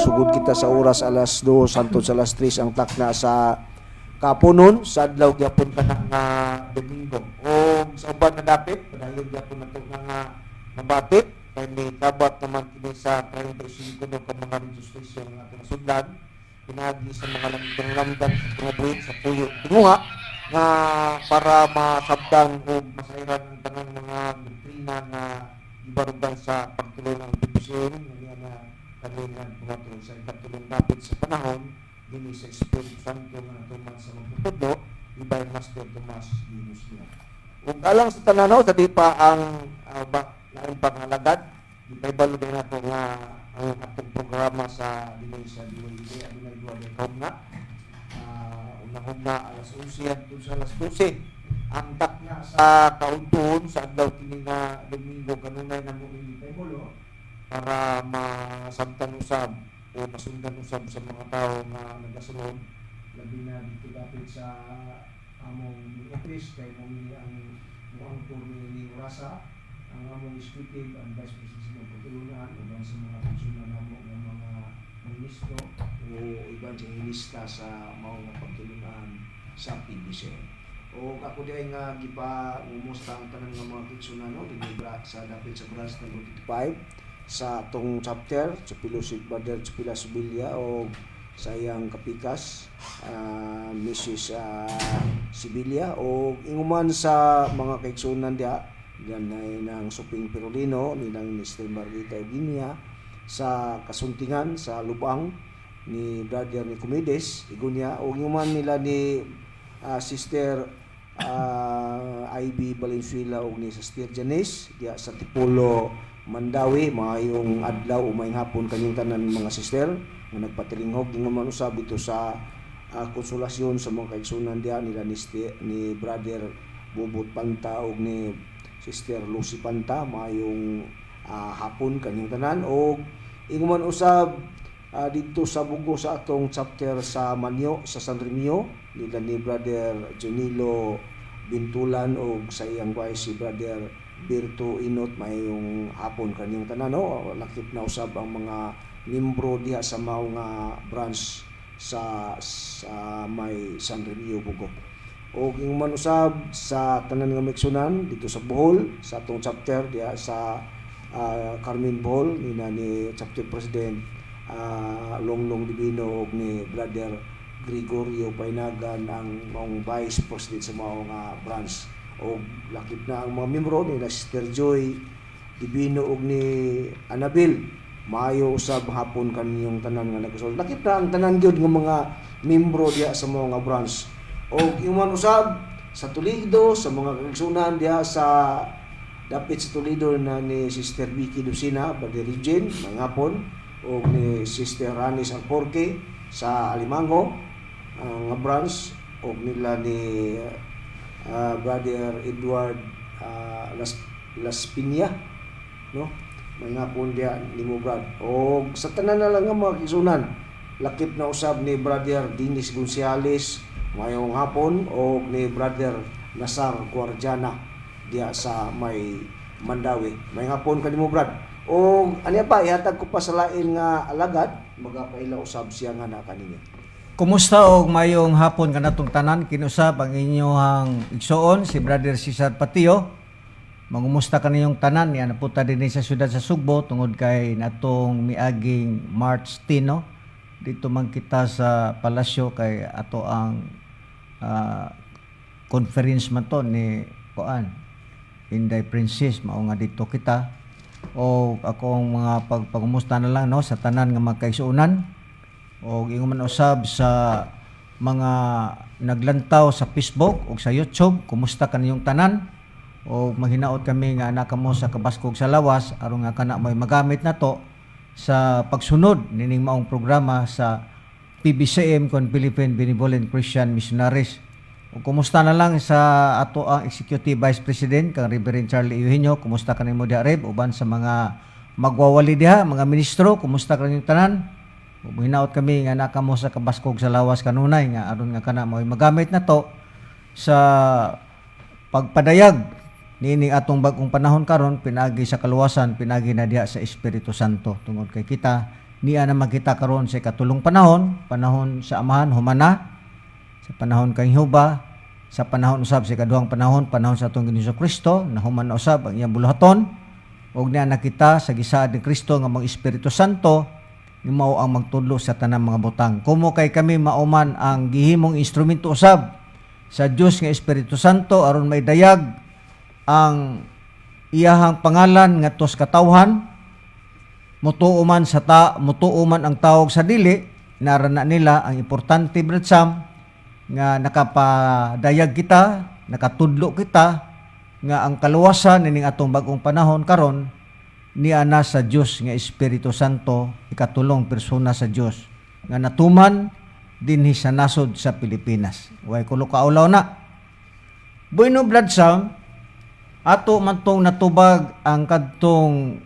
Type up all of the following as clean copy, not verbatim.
Magsugod kita sa oras alas 2 hangtod sa alas 3 ang takna sa kapunon sa adlaw gyapon kanang nga Domingo. O sa uban na dapit, padayon gyapon nato nga mabati kay may kabat naman kini sa 35 no ka mga registration nga atong nasudlan pinagi sa mga lamdang-lamdang sa mga sa puyo tinguha nga para masabdan o masayran ang tanang mga doktrina nga ibarugan sa pagtuloy ng PBCM nga niya na kami nga tumatulog sa ikatulong dapit sa panahon dinhi sa Espiritu Santo nga natuman sa magtutudlo Divine Master Tomas Linus niya. Ug alang sa tananaw sa di pa ang ba, lain pang halagad, di pa ibalo din nato nga ang atong programa sa dinhi sa DYD adunay duha ka hugna. Unang hugna alas 11 hangtod sa alas 12. Ang takna sa kaudtoon sa adlaw kini nga Domingo kanunay namo ini paibalo para masabtan usab o masundan usab sa mga tao nga nagasunod, labi na dito dapit sa among office kay mo ni ang muangkor ni orasa ang among executive and vice president sa mga pagtulunan uban sa mga konsunan namo nga mga ministro o iban sa ilista sa mao nga pagtulunan sa PBCM. O ako di nga gipa ngumusta ang tanan nga mga kaigsunan no dinhi sa dapit sa branch number 55 sa atong chapter sa Fellowship Brother Chupila Subilia o sa iyang kapikas Mrs. Sibilia o inguman sa mga kaigsunan diha diyan ay ng Suping Perolino nilang Mr. Margarita Eugenia sa Kasuntingan sa Lubang ni Brother Nicomedes Igunya o inguman nila ni Sister Ivy Valenzuela ug ni Sister Janice diha sa Tipolo, Mandawi. Maayong adlaw o maayong hapon kanyong tanan, mga sister nga nagpatilingog. Ingon man usab ito sa konsolasyon sa mga kaigsunan diha nila ni Brother Bubot Panta ug ni Sister Lucy Panta. Maayong hapon kanyong tanan. Og ingon man usab didto sa Bugo sa atong chapter sa Manyo sa San Remio nila ni Brother Jonilo Bintulan og sa iyang wife si Brother Berto Inot. Mayong hapon kanyong tanan no. Lakip na usab ang mga membro diha sa mao nga branch sa may San Remio, Bugo. Og ingon man usab sa tanan nga maigsunan dito sa Bohol sa atong chapter diha sa Carmen, Bohol nina ni chapter president Longlong Divino ug ni Brother Gregorio Painagan ang maong vice president sa mao nga branch og lakip na ang mga membro ni Sister Joy Divino ug ni Anabel. Maayo usab hapon kaninyong tanan nga nagasulod. Lakip na ang tanan gyud nga mga membro diha sa mga branch. Og ingon usab sa Toledo sa mga kaigsunan diha sa dapit sa Toledo na ni Sister Vicky Lucina, Brother Regine, maayong hapon, ug ni Sister Ranis Alporque sa Alimango ang nga branch ug nila ni Brother Edward Las Piña no. Maayong hapon diha nimo, Brad, og sa tanan na lang nga mga kaigsunan, lakip na usab ni Brother Dennis Gonzales, mayong hapon, og ni Brother Nasar Guardiana diha sa may Mandawi. Maayong hapon kanimo, Brad. Og aniya pa ihatag ko pa sa lain nga alagad, magapaila usab siya nga na kaninyo. Kumusta og mayong hapon kanatong tanan. Kinusab ang inyong igsoon si Brother Cesar Patio. Mangumusta kaniyong tanan niya napunta din sa syudad sa Sugbo tungod kay natong miaging March 10 no. Dito man kita sa palasyo kay ato ang conference man to ni kuan Inday Princess, mao nga dito kita. O akong mga pagpangumusta na lang no sa tanan nga magkaigsuonan o ingon man usab sa mga naglantaw sa Facebook o sa YouTube, kumusta kaniyong tanan? O maghinaot kami nga anak kamo sa kabaskog sa lawas aron nga kana mo'y magamit nato sa pagsunod nining maong programa sa PBCM kon Philippine Benevolent Christian Missionaries. O kumusta na lang sa ato ang Executive Vice President kang Reverend Charlie Eugenio. Kumusta kanimo diha, Reb? Uban sa mga magwawali diha, mga ministro, kumusta kaninyong tanan? Ug hinaot kami nga nakamo sa kabaskog sa lawas kanunay nga aron nga kana mo'y magamit nato sa pagpadayag niini atong bag-ong panahon karon pinagi sa kaluwasan, pinagi na diha sa Espiritu Santo tungod kay kita Niya na makita karon sa ikatulong panahon, panahon sa Amahan humana, sa panahon kang Jehova, sa panahon usab sa ikaduhang panahon, panahon sa atong Ginoong Kristo, nahuman na usab ang iyang buluhaton, ug niya nakita sa gisaad ni Kristo nga mga Espiritu Santo nga mao ang magtudlo sa tanang mga butang. Kumo kay kami mauman ang gihimong instrumento usab sa Dios nga Espiritu Santo aron maidayag ang iyahang pangalan ngadto sa katawhan, mutuo man sa ta mutuo man ang tawag sa dili, nara na nila. Ang importante, Brad Sam, nga nakapadayag kita, nakatudlo kita nga ang kaluwasan nining atong bagong panahon karon niana sa Dios nga Espiritu Santo, ikatulong persona sa Dios nga natuman dinhi sa nasod sa Pilipinas. Way kulo kaulaw na. Bueno, Brad Sam, ato man tong natubag ang kadtong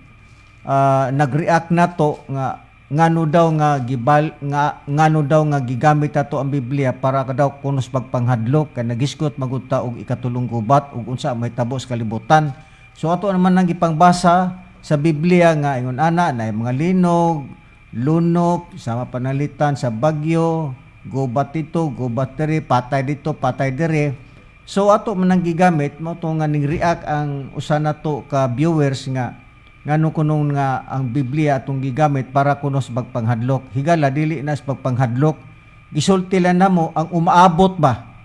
nag-react nato nga ngano daw nga gibal nga ngano daw nga gigamit ato ang Biblia para kadaw kunos pagpanghadlok kay nagisgot magud ta og ikatulong gubat ug unsa may tabo sa kalibutan. So ato naman nang gipangbasa sa Biblia nga ingon ana na mga linog, lunop, sama panalitan sa bagyo, gubat dito, gubat diri, patay dito, patay diri. So ato man ang gigamit mo to nga ning react ang usa nato ka viewers nga ngano kunong nga ang Biblia atong gigamit para kunos pagpanghadlok. Higala, dili na sa pagpanghadlok. Gisulti lang namo ang umaabot ba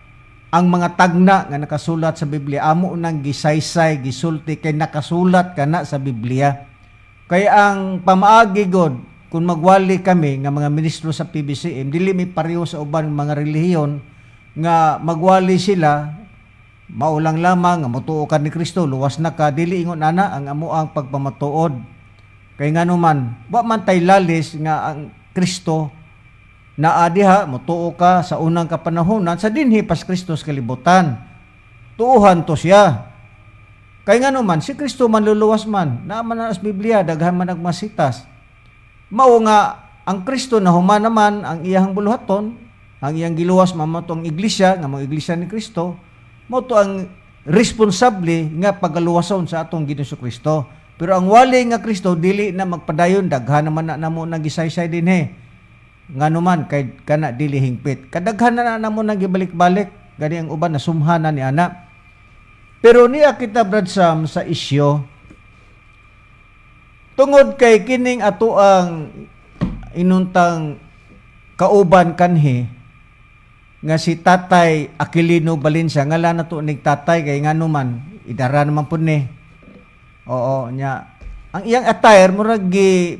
ang mga tagna nga nakasulat sa Biblia, amo nang gisaysay, gisulti kay nakasulat kana sa Biblia. Kay ang pamaagi god kung magwali kami nga mga ministro sa PBCM, dili mi pareho sa uban mga relihiyon nga magwali sila maulang lamang nga motuo ka ni Kristo, luwas na ka. Dili ingon ana ang amo ang pagpamatuod. Kay ngano man, wa man tay lalis nga ang Kristo naa diha, motuo ka sa unang kapanahonan sa dinhi pas Kristo sa kalibutan. Tuuhan to siya. Kay ngano man, si Kristo manluluwas man, naa man na sa Biblia, daghan man nagmasitas. Mao nga ang Kristo nahuman naman ang iyang buluhaton, ang iyang giluwas man mo ang iglesia, nga mga iglesia ni Kristo, mao to ang responsable nga pagaluwason sa atong Ginoong Kristo. Pero ang wali nga Kristo dili na magpadayon, daghan naman na namo nagisaysay dinhi. Ngano man kay kana dili hingpit. Kadaghan na namo nagibalik-balik, gani ang uban nasumhan na ni ana. Pero niya kita, Brad Sam, sa isyo tungod kay kining ato ang inuntang kauban kanhi nga si Tatay Aquilino Valencia, ngala na to nig tatay kay ngano man idara naman pud ni. Oo nya, ang iyang attire murag gi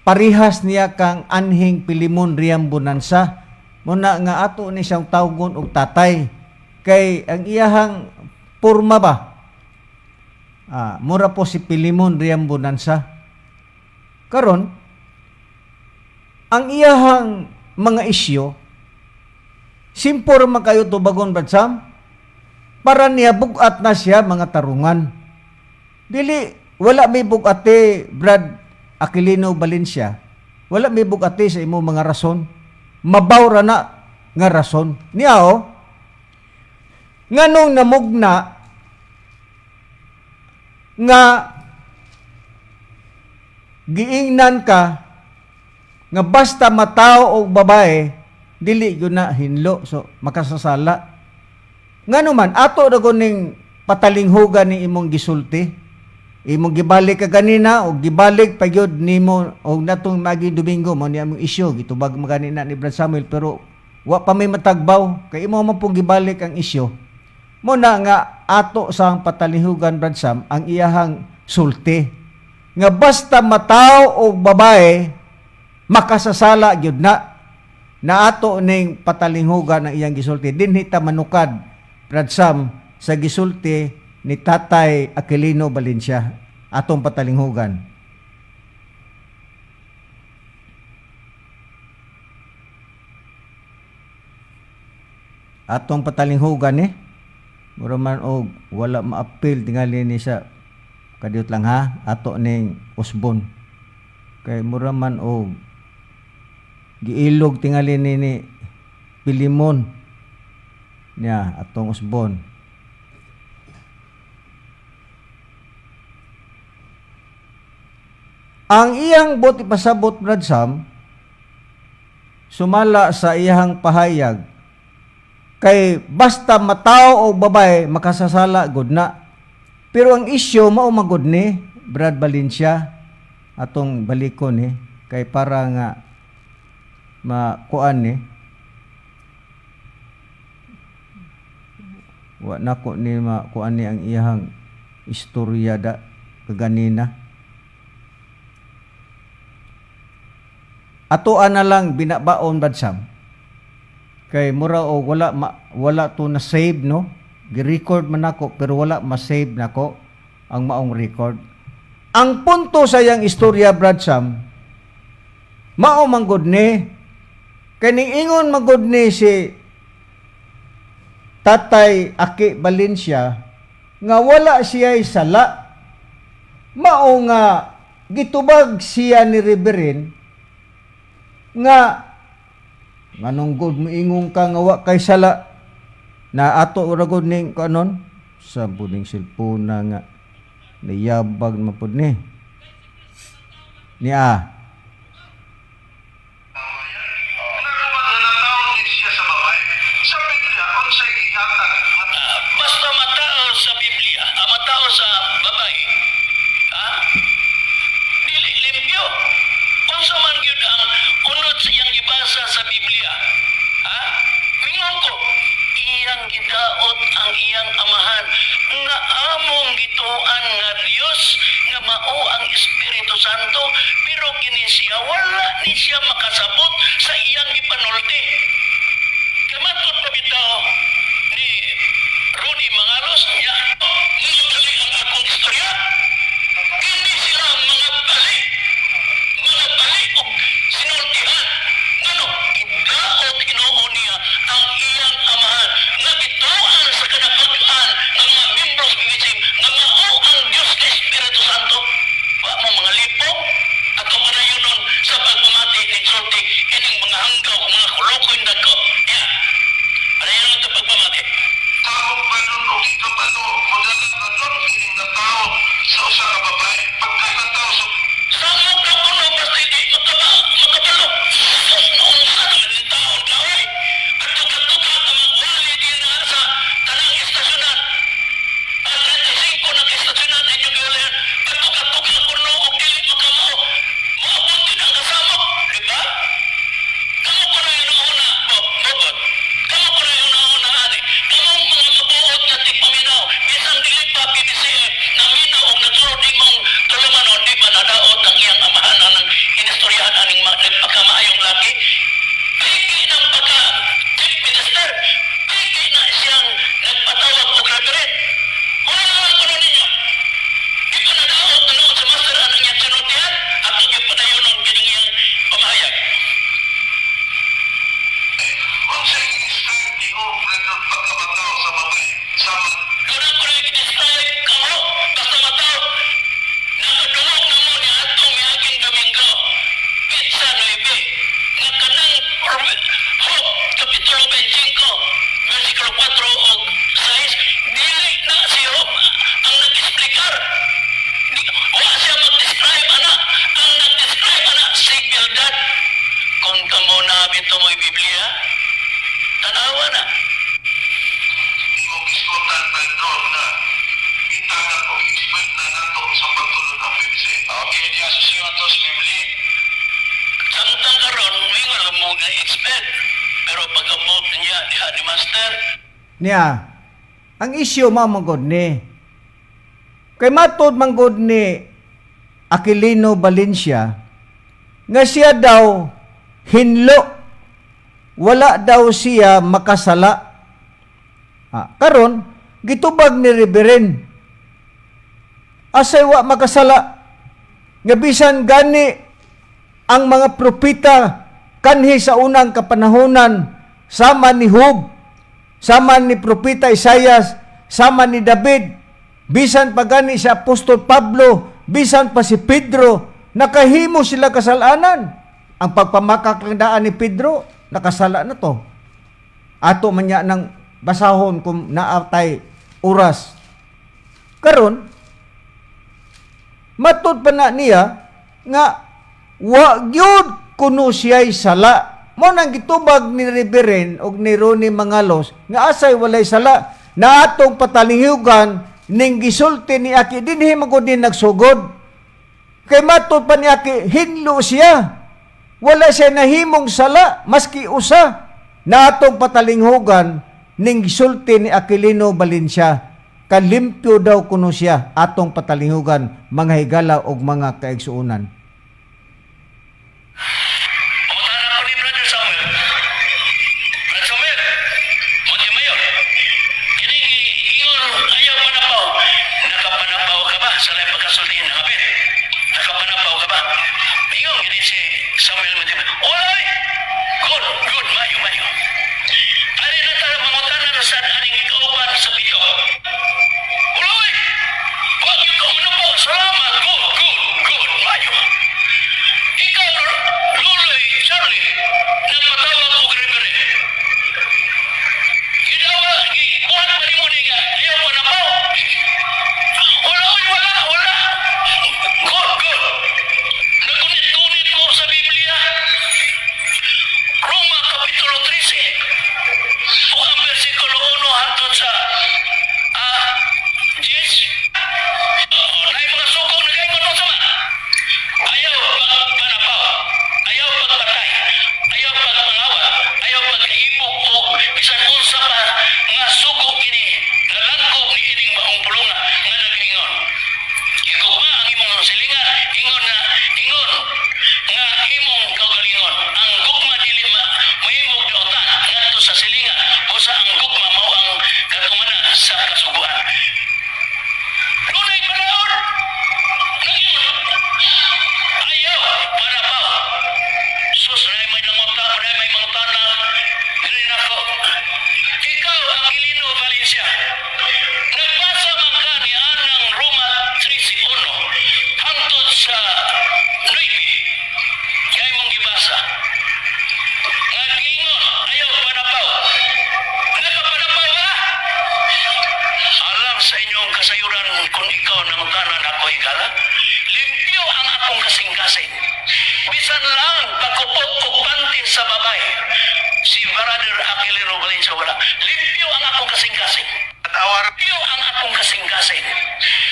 parihas niya kang anhing Pilimon Riam Bonanza, muna nga ato ni siyang tawgon og tatay kay ang iyahang porma ba, mura po si Pilimon Riam Bonanza. Karon ang iyahang mga isyo simple man kayo tubagon, Brad Sam. Para niya bugat na siya mga tarungan. Dili, wala may bugate, Brad Aquilino Valencia. Wala may bugate sa imo mga rason. Mabaw ra na nga rason. Niya oh, nganong namugna nga giingnan ka nga basta matao o babae dili gyud na hinlo, so makasasala? Ngano man ato ra ning patalinghugan ni imong gisulti, imong gibalik ka ganina o gibalik pa gyud nimo og natong magi Domingo mo ni among isyu gitubag magani na ni Brad Samuel, pero wa pa may matagbaw kay imo man pong gibalik ang isyu mo na nga ato sang patalihugan, Brad Sam, ang iyahang sulti nga basta matao o babae makasasala gyud na. Na ato ning patalinghugan ang iyang gisulti. Dinhi ta manukad, Brad Sam, sa gisulti ni Tatay Aquilino Valencia, atong patalinghugan. Atong patalinghugan eh. Mura man og wala maapil tingali ni sa kadiyot lang ha, ato ning usbon. Kay mura man og giilog tingali ni Pilimon niya, atong usbon. Ang iyang buot ipasabot, Brad Sam, sumala sa iyang pahayag, kay basta matao o babae makasasala gud na. Pero ang isyu mao magud ni Brad Valencia, atong balikon ni kay para nga makuan ni, wa nako ni makuan ni ang iyang istorya da kaganina. Atoa na lang binabaon, Brad Sam, kay mura o wala wala to na save, no? Gi-record man nako pero wala ma-save nako ang maong record. Ang punto sa iyang istorya, Brad Sam, mao man gud ni kay ning ingon man gud ni si Tatay Aki Valencia nga wala siya sala, mao nga gitubag siya ni Reverend nga nganong gud moingon ka nga wa kay sala na ato ora gud ning kanon sa buning cellphone na nga niyabag man pud ni niya. Naruman nga natao ni siya sa babae. Sa Biblia, unsay gihatag? Basta matao sa Biblia, ang matao sa babae, ha? Dili limpyo. Unsa man gyud ang unod sa iyang gibasa sa Biblia, ha? Mingon ko, iyang gidaot ang iyang amahan nga among gituan nga Dios nga mao ang Espiritu Santo, pero kini siya wala ni siya makasabot sa iyang gipanulti. Kamatod pa bitaw ni Rudy Mangalos niya, mga bali ang akong istorya. Kini sila mga bali. Mga bali og sinultihan. Ngano, gidaot Ginoo niya ang iyang amahan nga gituan sa kanapag-an ng mga membros ng nga mao ang Diyos nga Espiritu Santo. Wa mo mga lipong ato panayonon sa pagpamati ning sulti ining mga hanggaw, mga kulukoy dagko. Yeah. Panayonon sa pagpamati. Taong balon o ikabalo, modala na doon kining natao sa usa ka babae. Pagka natao sa Sa mo ka kuno basta hindi makabalo. Sus, noong sa naman ng taon ka, oy. At tuga-tuga ka magwali din na sa tanang istasyonan. Ang 35 na istasyonan inyong giwalayan. At tuga-tuga kuno og dili makamao. Moabot din ang kasamok. Di ba? Kamo ko na yung una, Bob, Bobot. Kamo ko na yung una, ani. Kamo mga mabuot nga tigpaminaw. Bisang dili pa PBCM, naminaw og nagsulod ning mong tulumanon, di ba nadaot ang iyang amahan anang inistoryahan aning nagpakamaayong laki? Pigi ng pagka chief minister, pigi na siyang nagpatawag og reverend. Wala naman kuno ninyo. Di ba nadaot na noon sa master anang iyang sinultihan? At padayonon kining iyang pamahayag. Unsay gi-describe ni Job nga pagkamatao sa babae sa Doon ko na i-describe kamo, basta matao. Nakadungog na mo ni atong miaging Domingo, Pizza 9, nga kanang Job, Kapitulo 25, versikulo 4 og 6, dili na si Job ang nag-explicar. Wa siya mag-describe, ana. Ang nag-describe, ana, si Bildad. Kung kamo na bito mo'y Biblia, tanawa na. Imong gisgutan Pedro na gitagat og expert na nato sa pagtulon ang PBC. Okay, diya sa siya to sa Biblia. Samtang karon, mingon mo nga expert. Pero pag-abot niya diha ni Master, Niya, ang isyu mao man gud ni kay matod man gud ni Aquilino Valencia nga siya daw hinlo, wala daw siya makasala. Karon gitubag ni Reverend, asay wa makasala nga bisan gani ang mga propeta kanhi sa unang kapanahonan, sama ni Job, sama ni propeta Isaias, sama ni David, bisan pa gani si Apostol Pablo, bisan pa si Pedro, nakahimo sila kasalanan. Ang pagpamakak lang daan ni Pedro, nakasala na to. Ato man niya ng basahon kung naatay oras. Karon, matud pa na niya Nga wa gyud kuno siya'y sala. Mao nang gitubag ni Reverend og ni Ronnie Mangalos nga asay walay sala na atong patalinghugan ning gisulti ni Aki dinhi man gud din nagsugod. Kay matod pa ni Aki, hinlo siya. Wala siya nahimong sala, maski usa. Na atong patalinghugan ning gisulti ni Aquilino Valencia. Kalimpyo daw kuno siya atong patalinghugan mga higala og mga kaigsuonan. Pangutana ko ni Brother Samuel. Brother Samuel, Montemayor, kini ingon ayaw panapaw. Nakapanapaw ka ba sa laing pagkasulti ng kapit? Nakapanapaw ka ba? Ingon kini si Samuel Montemayor. Wala eh. Good, good, mayo, mayo. Ari na tayo mangutana na sa aning kauban sa pito. Wala eh. Wag yung kamunapaw. Salamat. Good, good, good. Mayo. Ikaw, Luloy, Charlie, nagpatawag og reverend. Ginawa, gibuhat pa nimo ni nga, ayaw pa na po. Wala, oy, wala, wala. Good, good. Nagunit-gunit mo sa Biblia. Roma, Kapitulo 13. Ug ang versikulo 1 hangtod sa 10. Oh, naay mga sugo nagaingon unsa man. Ayaw pagpanapaw, ayaw pagpatay, ayaw pagpangawat, ayaw pagkaibog og bisan unsa pa nga sugo kini nalangkob ni ining maong pulunga nga nagaingon. Igugma ang imong silingan, ingon na ingon nga imong kaugalingon. Ang gugma dili ma mahimong dautan ngadto sa silingan, busa ang gugma mao ang katumanan sa kasuguan. Dunay panahon, ngayon, ayaw, panapaw. Sus, na may nanguta, na may mangutana, dili nako. Ikaw, Aquilino Valencia, nagbasa man ka ni anang Roma 13.1 hangtod sa 9, kaya mong gibasa. Nga giingon, ayaw panapaw. Nakapanapaw ka? Alam sa inyong kasayuran kung ikaw nangutana na ako higala, limpyo ang akong kasing-kasing. Bisan lang pagkupot og panty sa babae. Si Brother Aquilino Valencia wala. Limpyo ang akong kasing-kasing. At awar Limpyo ang akong kasing-kasing.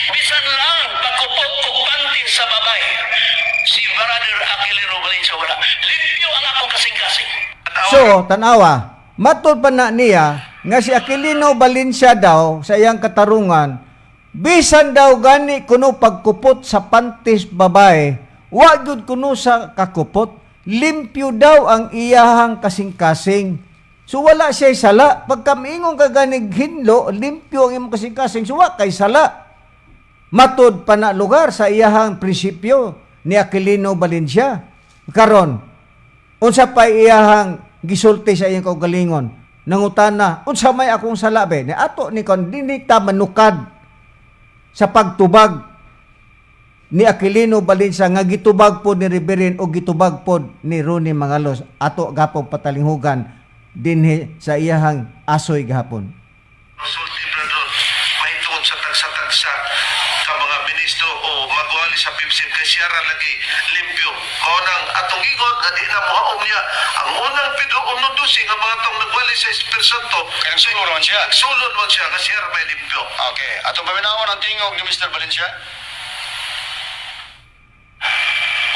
Bisan lang pagkupot og panty sa babae. Si Brother Aquilino Valencia wala. Limpyo ang akong kasing-kasing. at awar So, tanawa, matod pa na niya nga si Aquilino Valencia daw sa iyang katarungan, bisan daw gani kuno pagkupot sa panties babae, wa gyud kuno sa kakupot, limpyo daw ang iyahang kasing-kasing. So wala siya sala. Pagka miingon ka ganig hinlo, limpyo ang imong kasing-kasing, so wa kay sala. Matod pa na lugar sa iyahang prinsipyo ni Aquilino Valencia. Karon, unsa pa iyahang gisulti sa iyang kaugalingon? Nangutana, unsa may akong sala be? Ni ato ni kon dinhi ta manukad sa pagtubag ni Aquilino Valencia nga gitubag pod ni Reverend o gitubag pod ni Ronnie Mangalos ato gapong patalinghugan dinhi sa iyahang asoy gahapon. Sulti brother, mahitungod sa tagsa-tagsa ka mga ministro o magwali sa PIMSIM kay siya ra lagi limpyo. Mao nang atong ingon nga di na mohaom niya ang unang Pedro 1:12 nga mga taong nagwali sa Espiritu Santo. Kaya nagsulon man siya. Nagsulon man siya nga siya ra may limpyo. Okay. Atong paminawon ang tingog ni Mr. Valencia.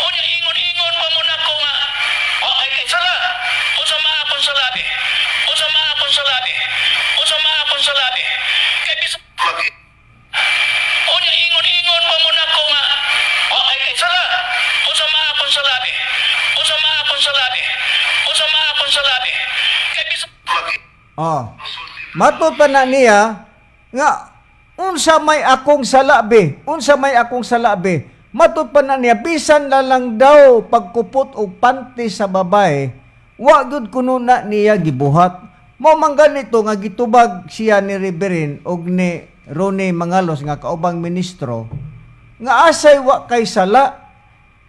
Unya ingon-ingon pa mo nako nga wa kay kay sala. Unsa man akong salabi? Unsa man akong salabi? Unsa man akong salabi? Kay bisan Mag unya ingon-ingon pa mo nako nga wa kay kay sala. Unsa man akong salabi? Unsa man akong salabi? Unsa man akong salabi? Kay bisan mag Oh. Matod pa na niya nga unsa may akong salabi, unsa may akong salabi. Matod pa na niya bisan na lang daw pagkupot og panty sa babae, wa gyud kuno na niya gibuhat. Mao man ganito nga gitubag siya ni Reverend og ni Ronnie Mangalos nga kaubang ministro nga asay wa kay sala,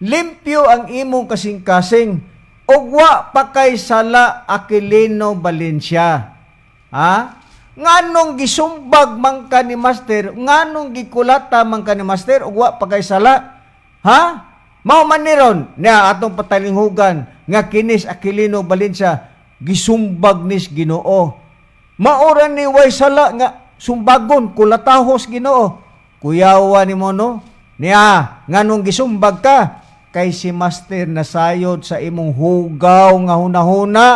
limpyo ang imong kasing-kasing ug wa pa kay sala, Aquilino Valencia. Ha? Nganong gisumbag man ka ni Master, nganong gikulata man ka ni Master ug wa pa kay sala? Ha? Mao man ni ron na atong patalinghugan nga kinis Aquilino Valencia gisumbag nis Ginoo. Maura ni way sala nga sumbagon kulatahos Ginoo. Kuyawa nimo, no? Niya nganong gisumbag ka kay si Master nasayod sa imong hugaw nga hunahuna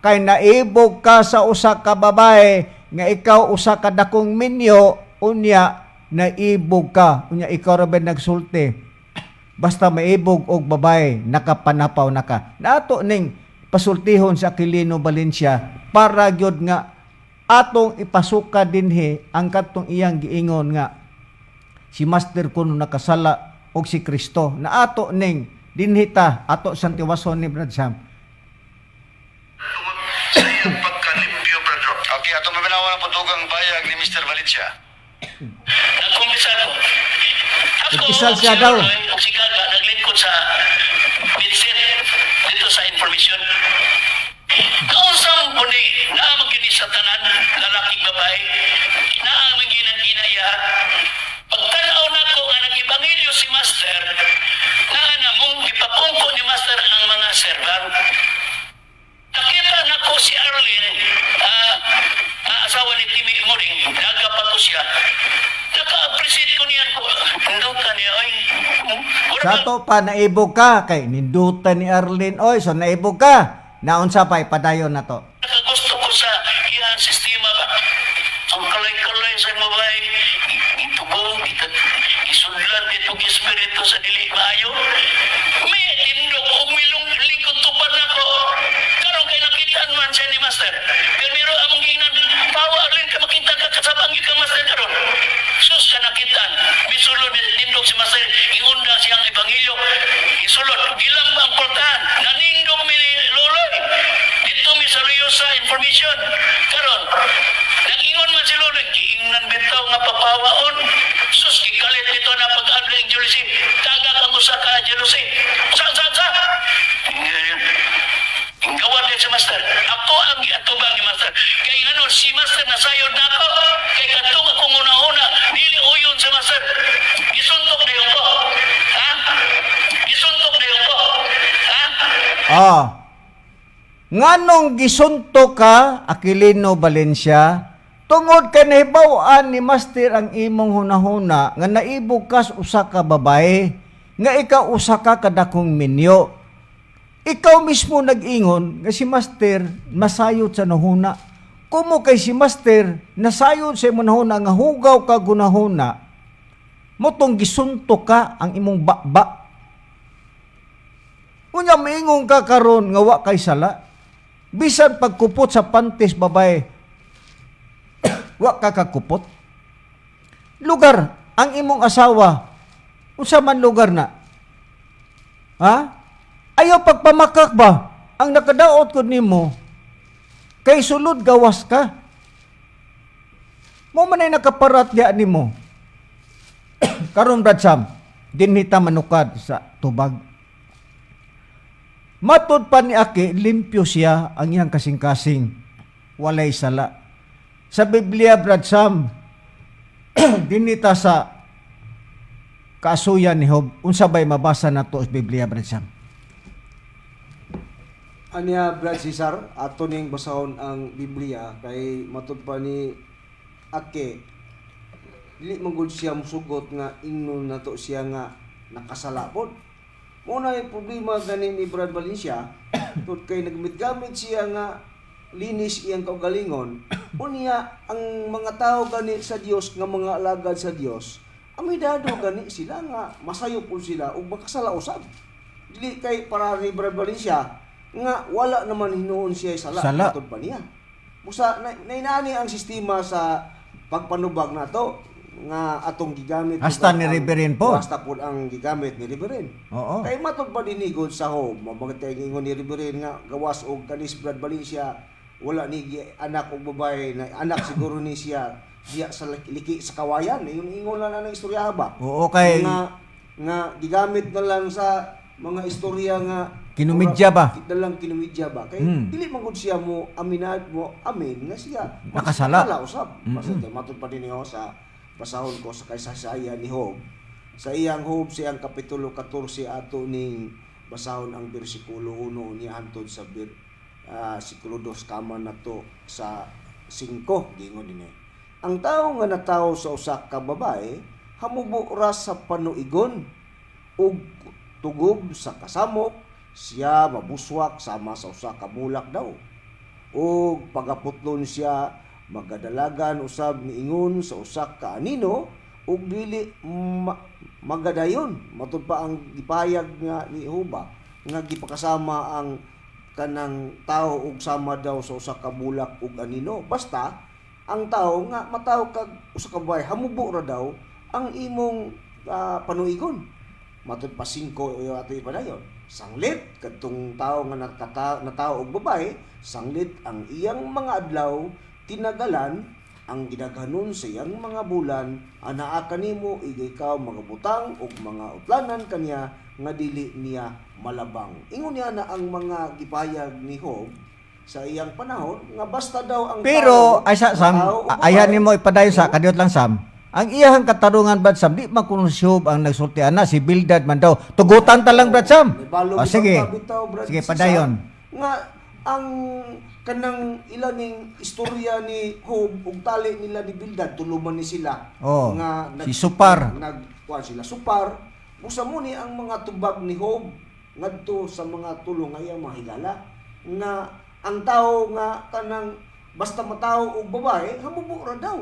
kay naibog ka sa usa ka babae nga ikaw usa ka dakong minyo, unya naibog ka, unya ikaw ra ba nagsulti basta maibog og babae nakapanapaw na ka. Nato ning pasultihon sa Aquilino Valencia para gyud nga atong ipasuka dinhi ang katong iyang giingon nga si Master kuno nakasala og si Kristo na ato ning dinhi ta ato santiwason ni Brad Sam. Tungod sa iyang pagkalimpyo, Brad Rod. Okay, atong paminawon ang patugang bayag ni Mr. Valencia. Nagkumpisal ko. Ako, Nagkumpisal og siya si daw. Loloy, og si Gaga, naglingkod sa Bitsit dito sa information. Kausang puni, naa man gyud ni sa tanan, lalaki babae, naa man gyud ang ginaya. Pagtanaw nako nga nag-ebanghelyo si Master, naa na mong gipapungko ni Master ang mga servant. Nakita nako si Arlene, asawa ni Timmy Muring, naga pa to siya. Naka-appreciate ko niyan ko. Hindutan niya, oy. Mura Sa ato pa naibog ka kay nindutan ni Arlene oy, so naibog ka. Naunsa pa ipadayon na to. Nakagusto ko sa iyang sistema ba. Ang kalay-kalay sa babae, itubog, isudlan dito espiritu sa dili maayo. May tindog og milong lingkod tupad nako. Karon kay nakitaan man siya ni Master. Pero among giingnan, tawa rin ka makita ka kasabang gyud kang Master karon. Sus ka nakitaan. Misulod tindog si Master, ingunda siyang ebanghelyo. Isulod, gilang ang pultahan. Nanindog mi ni Loloy. Dito mi sa sa information. Karon, nag-ingon man si Loloy, giingnan bitaw nga papawaon. Sus, gikalit nito na pag-adli ang jealousy. Taga kang usa ka jealousy. Sa, sa, sa! Gawad din si Master. Ako ang giatubang ni Master. Kay ano, si Master nasayod na ako. Kay katong akong una-una, dili uyon si Master. Gisuntok na yun ko. Ha? Gisuntok na yun ko. Ha? Ah. Nganong gisunto ka, Aquilino Valencia, tungod kay nahibaw-an ni Master ang imong hunahuna nga naibog kas usa ka babae, nga ikaw usa ka kadakong minyo. Ikaw mismo nag-ingon nga si Master masayod sa nahuna. Kumo kay si Master nasayod sa imong nahuna nga hugaw ka gunahuna, motong gisunto ka ang imong bakba. Unya maingon ka karon nga wa kay sala. Bisan pagkupot sa pantes babae, wa ka kakupot. Lugar ang imong asawa, unsa man lugar na? Ha? Ayaw pagpamakak ba? Ang nakadaot ko nimo kay sulod gawas ka. Mo man ay nakaparat diya nimo. Karon, Brad Sam, dinhi ta manukad sa tubag. Matud pa ni Aki, limpyo siya ang iyang kasing-kasing. Walay sala. Sa Biblia, Brad Sam, dinita sa kaasuyan ni Job, unsa bay mabasa nato sa Biblia, Brad Sam? Anya, Brad Cesar, ato ning basahon ang Biblia kay matud pa ni Ake dili man gud siya musugot nga ingnon nato siya nga nakasala pod. Mo na yung problema gani ni Brad Valencia tud kay nagmit-gamit siya nga linis iyang kaugalingon. Unya ang mga tao gani sa Dios nga mga alagad sa Dios, amidado gani sila nga masayop pud sila ug makasala usab. Dili kay para ni Brad Valencia nga wala naman hinuon siya sala, Sala. matud pa niya. Busa na, nainani ang sistema sa pagpanubag nato nga atong gigamit Hasta ni Reverend po. Hasta po ang gigamit ni Reverend. Oo. Kay matud pa dinigod sa home, mabagay tayo ingon ni Reverend nga gawas og kanis Brad Valencia wala ni anak og babae na anak siguro ni siya diya sa liki sa kawayan. Ingon ingon lang na ng istorya ba? Oo, kay- nga nga gigamit na lang sa mga istorya nga Kinumidya ba? Kita lang kinumidya ba? Kay dili man gud siya mo aminad mo amin nga siya Nakasala. Nakasala usab. Basta kay matud pa din niyo sa basahon ko sa kay Sasaya ni Job. Sa iyang Job, sa iyang Kapitulo 14, ato ning basahon ang bersikulo 1 niya hantod sa sikulo 2 kama nato sa 5. Gingon dinhi: "Ang tawo nga natawo sa usa ka babae hamubo ra sa panuigon ug tugob sa kasamok. Siya mabuswak sama sa usa ka bulak daw ug pagaputlon siya magadalagan usab niingon sa usa ka anino ug dili magadayon." Matud pa ang gipahayag nga ni Huba nga gipakasama ang kanang tao og sama daw sa usa ka bulak ug anino. Basta ang tao nga matawo kag usa ka babae, hamubo ra daw ang imong panuigon. Matud pa 5 ato ipadayon: "Sanglit kadtong tao nga natao og babae, sanglit ang iyang mga adlaw tinagalan, ang gidaghanon sa iyang mga bulan, anaa kanimo ikaw mga butang og mga utlanan kaniya nga dili niya malabang." Ingon niya na ang mga gipahayag ni Job sa iyang panahon nga basta daw ang Pero tao ay sa Sam, tao og ayhan babae, nimo ipadayon sa kadiot lang, Sam. Ang iyahang katarungan, Brad Sam, di man kuno si Job ang nagsulti ana, si Bildad man daw. Tugutan ta lang, Brad Sam. Nibalo O, bitaw sige. ta bitaw, Brad Sige, Cesar, padayon. nga ang kanang ila ning istorya ni Job ug tali nila ni Bildad, tuluman ni sila Oh, nga si Supar. Nag kuan sila Supar. Busa mo ni ang mga tubag ni Job ngadto sa mga tulo nga iyang mga higala nga ang tao nga kanang basta matawo og babae, hamubo ra daw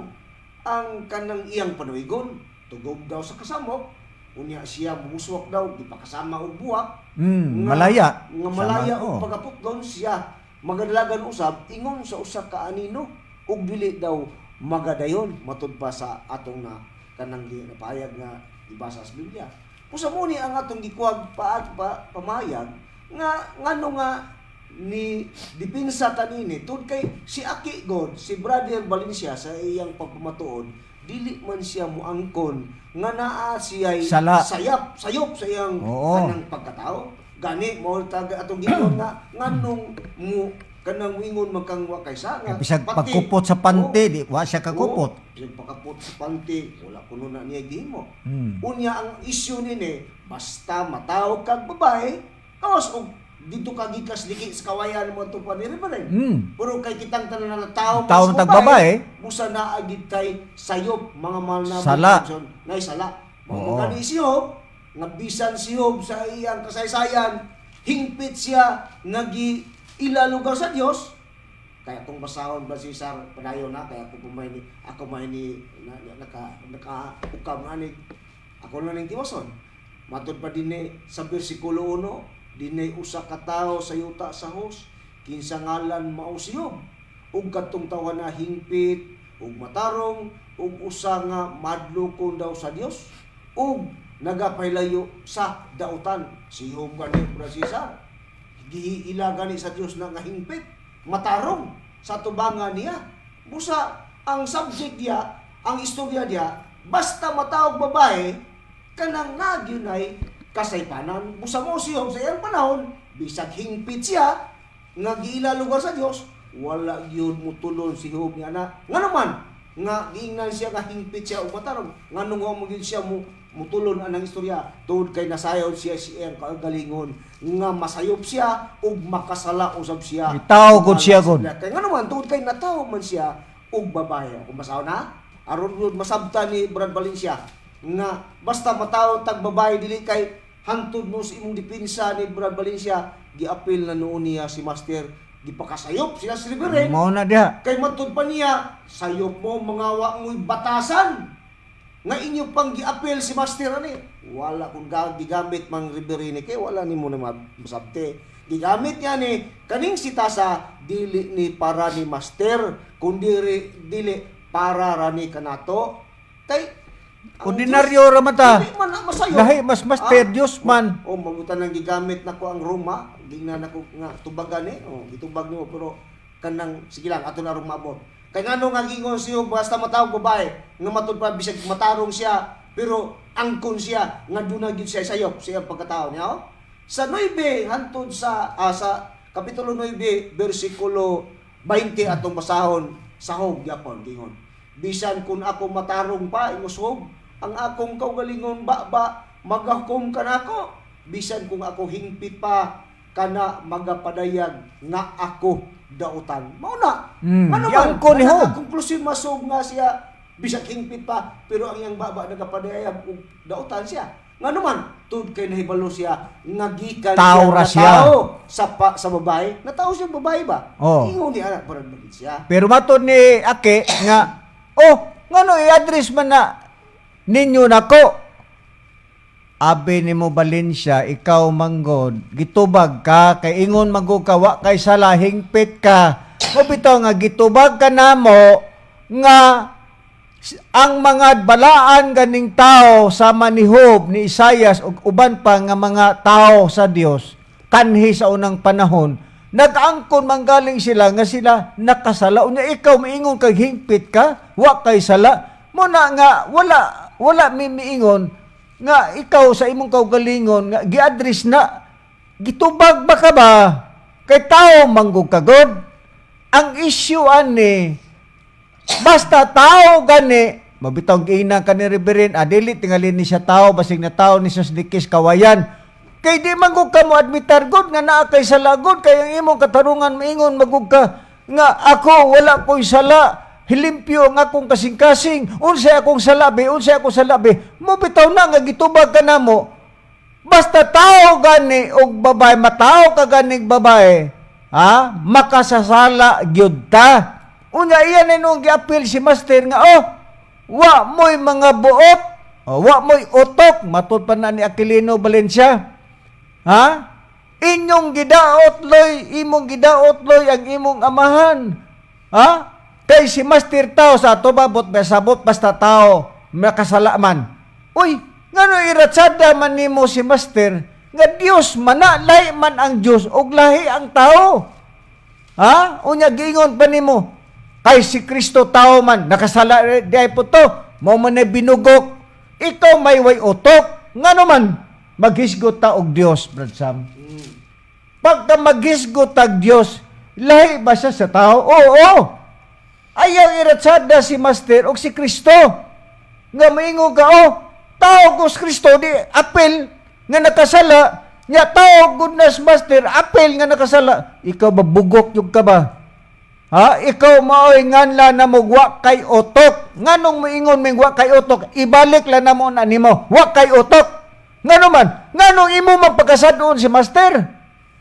ang kanang iyang panuigon, tugob daw sa kasamok. Unya siya buswak daw, gipakasama og buwak Malaya. nga malaya Sama, og oh. pagaputlon siya magadalagan usab ingon sa usa ka anino ug dili daw magadayon, matud pa sa atong na kanang napahayag nga ibasa sa Biblia. Usa mo ni ang atong gikuhag pa, pamayag nga ngano nga ni dipinsa tanini tud kay si Aki God, si Brother Valencia, sa iyang pagpamatuod, dili man siya muangkon nga naa siya'y Sala. sayap sayop sa iyang kanang pagkatao. Gani mao tag atong giingon nga nganong mo kanang wingon magkang wa kay sa nga Kay bisag pagkupot sa panty, di wa siya kakupot. Oo, bisag pagkupot sa panty, wala kuno na niya gihimo. Unya ang issue nini, basta matawo kag babae, kawas og dito ka gikas liki sa kawayan mo to pa ni Reverend. Pero kay kitang tanan na tao Tao sa tag babae, busa na agid kay sayop mga mahal na Sala. Nay sala. Mga gani si Job, nga bisan si Job sa iyang kasaysayan, hingpit siya nga gi ila lugar sa Dios. Kaya kung basahon ba si Cesar padayon na kaya ako pumay ni ako may ni na, na, naka naka ukam nga ni ako na ning tiwason. Matud pa dinhi sa bersikulo 1, dinhi usa ka tawo sa yuta sa Hus kinsa ngalan mao si Job, ug kadtong tawo na hingpit ug matarong ug usa nga madlukon daw sa Dios ug nagapahilayo sa dautan. Si Job gani, Brad Cesar, giila gani sa Dios na nga hingpit, matarong sa tubangan niya. Busa ang subject niya, ang istorya niya, basta matawag babae, kanang nagyunay kasaypanan. Busa mo si Job sa iyang panahon, bisag hingpit siya nga giila lugar sa Dios, wala gyud mutulon si Job nga na. Nga naman, nga giingnan siya nga hingpit siya ug matarong, nganong wa mo gyud siya mo mutulon anang istorya? Tungod kay nasayod siya si iyang kaugalingon nga masayop siya ug makasala usab siya. Itaw gud siya gud. Kay nga naman, tungod kay natawo man siya og babae. Kung masaw na aron gud masabta ni Brad Valencia nga basta matawo tag babae, dili kay hantod mo sa imong depensa ni Brad Valencia, giapil na noon niya si Master, gipakasayop sila si Reverend. Mao na diha. Kay matud pa niya, sayop mo mga wa mo'y batasan nga inyo pang giapel si Master ani. Wala kung gigamit mang Reverend kay wala nimo na masabte. Gigamit niya ni kaning sitasa, dili ni para ni Master kundi dili para ra ni kanato. Kay ang Ordinaryo Diyos, ra man ta. dili man na masayop. Lahi mas Master, Diyos man. Oh, mabutan nang gigamit nako ang Roma, gingnan nako nga tubagan eh. Oh, gitubag nimo pero kanang sige lang ato na rong maabot. Kay ngano nga gingon siyo basta matawag babae nga matud pa bisag matarong siya pero angkon siya nga duna gyud siya sayop sa iyang pagkatao niya. Oh. Sa 9 hantod sa kapitulo 9 bersikulo 20 atong basahon sa Job gyapon gingon. "Bisan kun ako matarong pa," ingos Job, Ang akong kaugalingon baba magahukom kanako, bisan kung ako hingpit pa kana magapadayag nga ako dautan. Mao na. Ngano man, Giangkon ni Job. Konklusyon masog nga siya bisag hingpit pa, pero ang iyang baba nagapadayag og dautan siya. Ngano man, tud kay nahibalo siya nga gikan Tao ra nga siya. tao sa pa, sa babae. Natao siya babae ba? Oh. Ingon ni anak para magid siya. Pero matod ni Ake nga, oh, ngano i-address man na ninyo nako. Abi nimo Valencia, ikaw manggod, gitubag ka, kay ingon manggod ka, wa kay sala, hingpit ka. Mo bitaw nga gitubag ka namo nga ang mga balaan ganing tao sama ni Job, ni Isayas ug uban pa nga mga tao sa Dios kanhi sa unang panahon, nag-angkon manggaling sila nga sila nakasala. Unya ikaw miingon kag hingpit ka, wa kay sala mo na nga wala wala mi miingon nga ikaw sa imong kaugalingon nga gi-address na, gitubag ba ka ba kay tao manggug ka god. Ang issue ani, basta tao gani, mabitaw ina ka ni Reverend, adili tingali ni siya tao, basig na tao ni siya sa dikis kawayan. Kay di man gud ka mo admitar god nga naa kay sala god, kay ang imong katarungan maingon magug ka nga ako wala ko'y sala, hilimpyo ang akong kasing-kasing, unsay akong sala be, unsay akong sala be. Mo bitaw na nga gitubag ka namo. Basta tao gani og babae, matao ka ganig babae, ha? Makasasala gyud ta. Unya iya na nung giapil si master nga, oh, wa mo'y mga buot, oh, wa mo'y utok, matud pa na ni Aquilino Valencia. Ha? Inyong gidaot loy, imong gidaot loy ang imong amahan. Ha? Kay si master tao sa ato ba, bot sabot basta tao makasala man. Uy, ngano iratsada man nimo si master nga Dios man na, lahi man ang Dios ug lahi ang tao. Ha? Unya giingon pa nimo kay si Kristo tao man nakasala di ay po to, mao man ay binugok. Ikaw may way utok, ngano man maghisgot ta og Dios, Brad Sam? Pagka maghisgot tag Dios, lahi ba siya sa tao? Oo. Ayaw iratsada si Master og si Kristo. Nga maingon ka, oh, tao ko si Kristo, di apel nga nakasala, nya tao goodness Master, apel nga nakasala. Ikaw ba bugok yung ka ba? Ha? Ikaw maoy nganla na mo wa kay utok. Nganong moingon ming wa kay utok? Ibalik la namo na nimo. Wa kay utok. Ngano man? Nganong imo man pagkasadon si Master?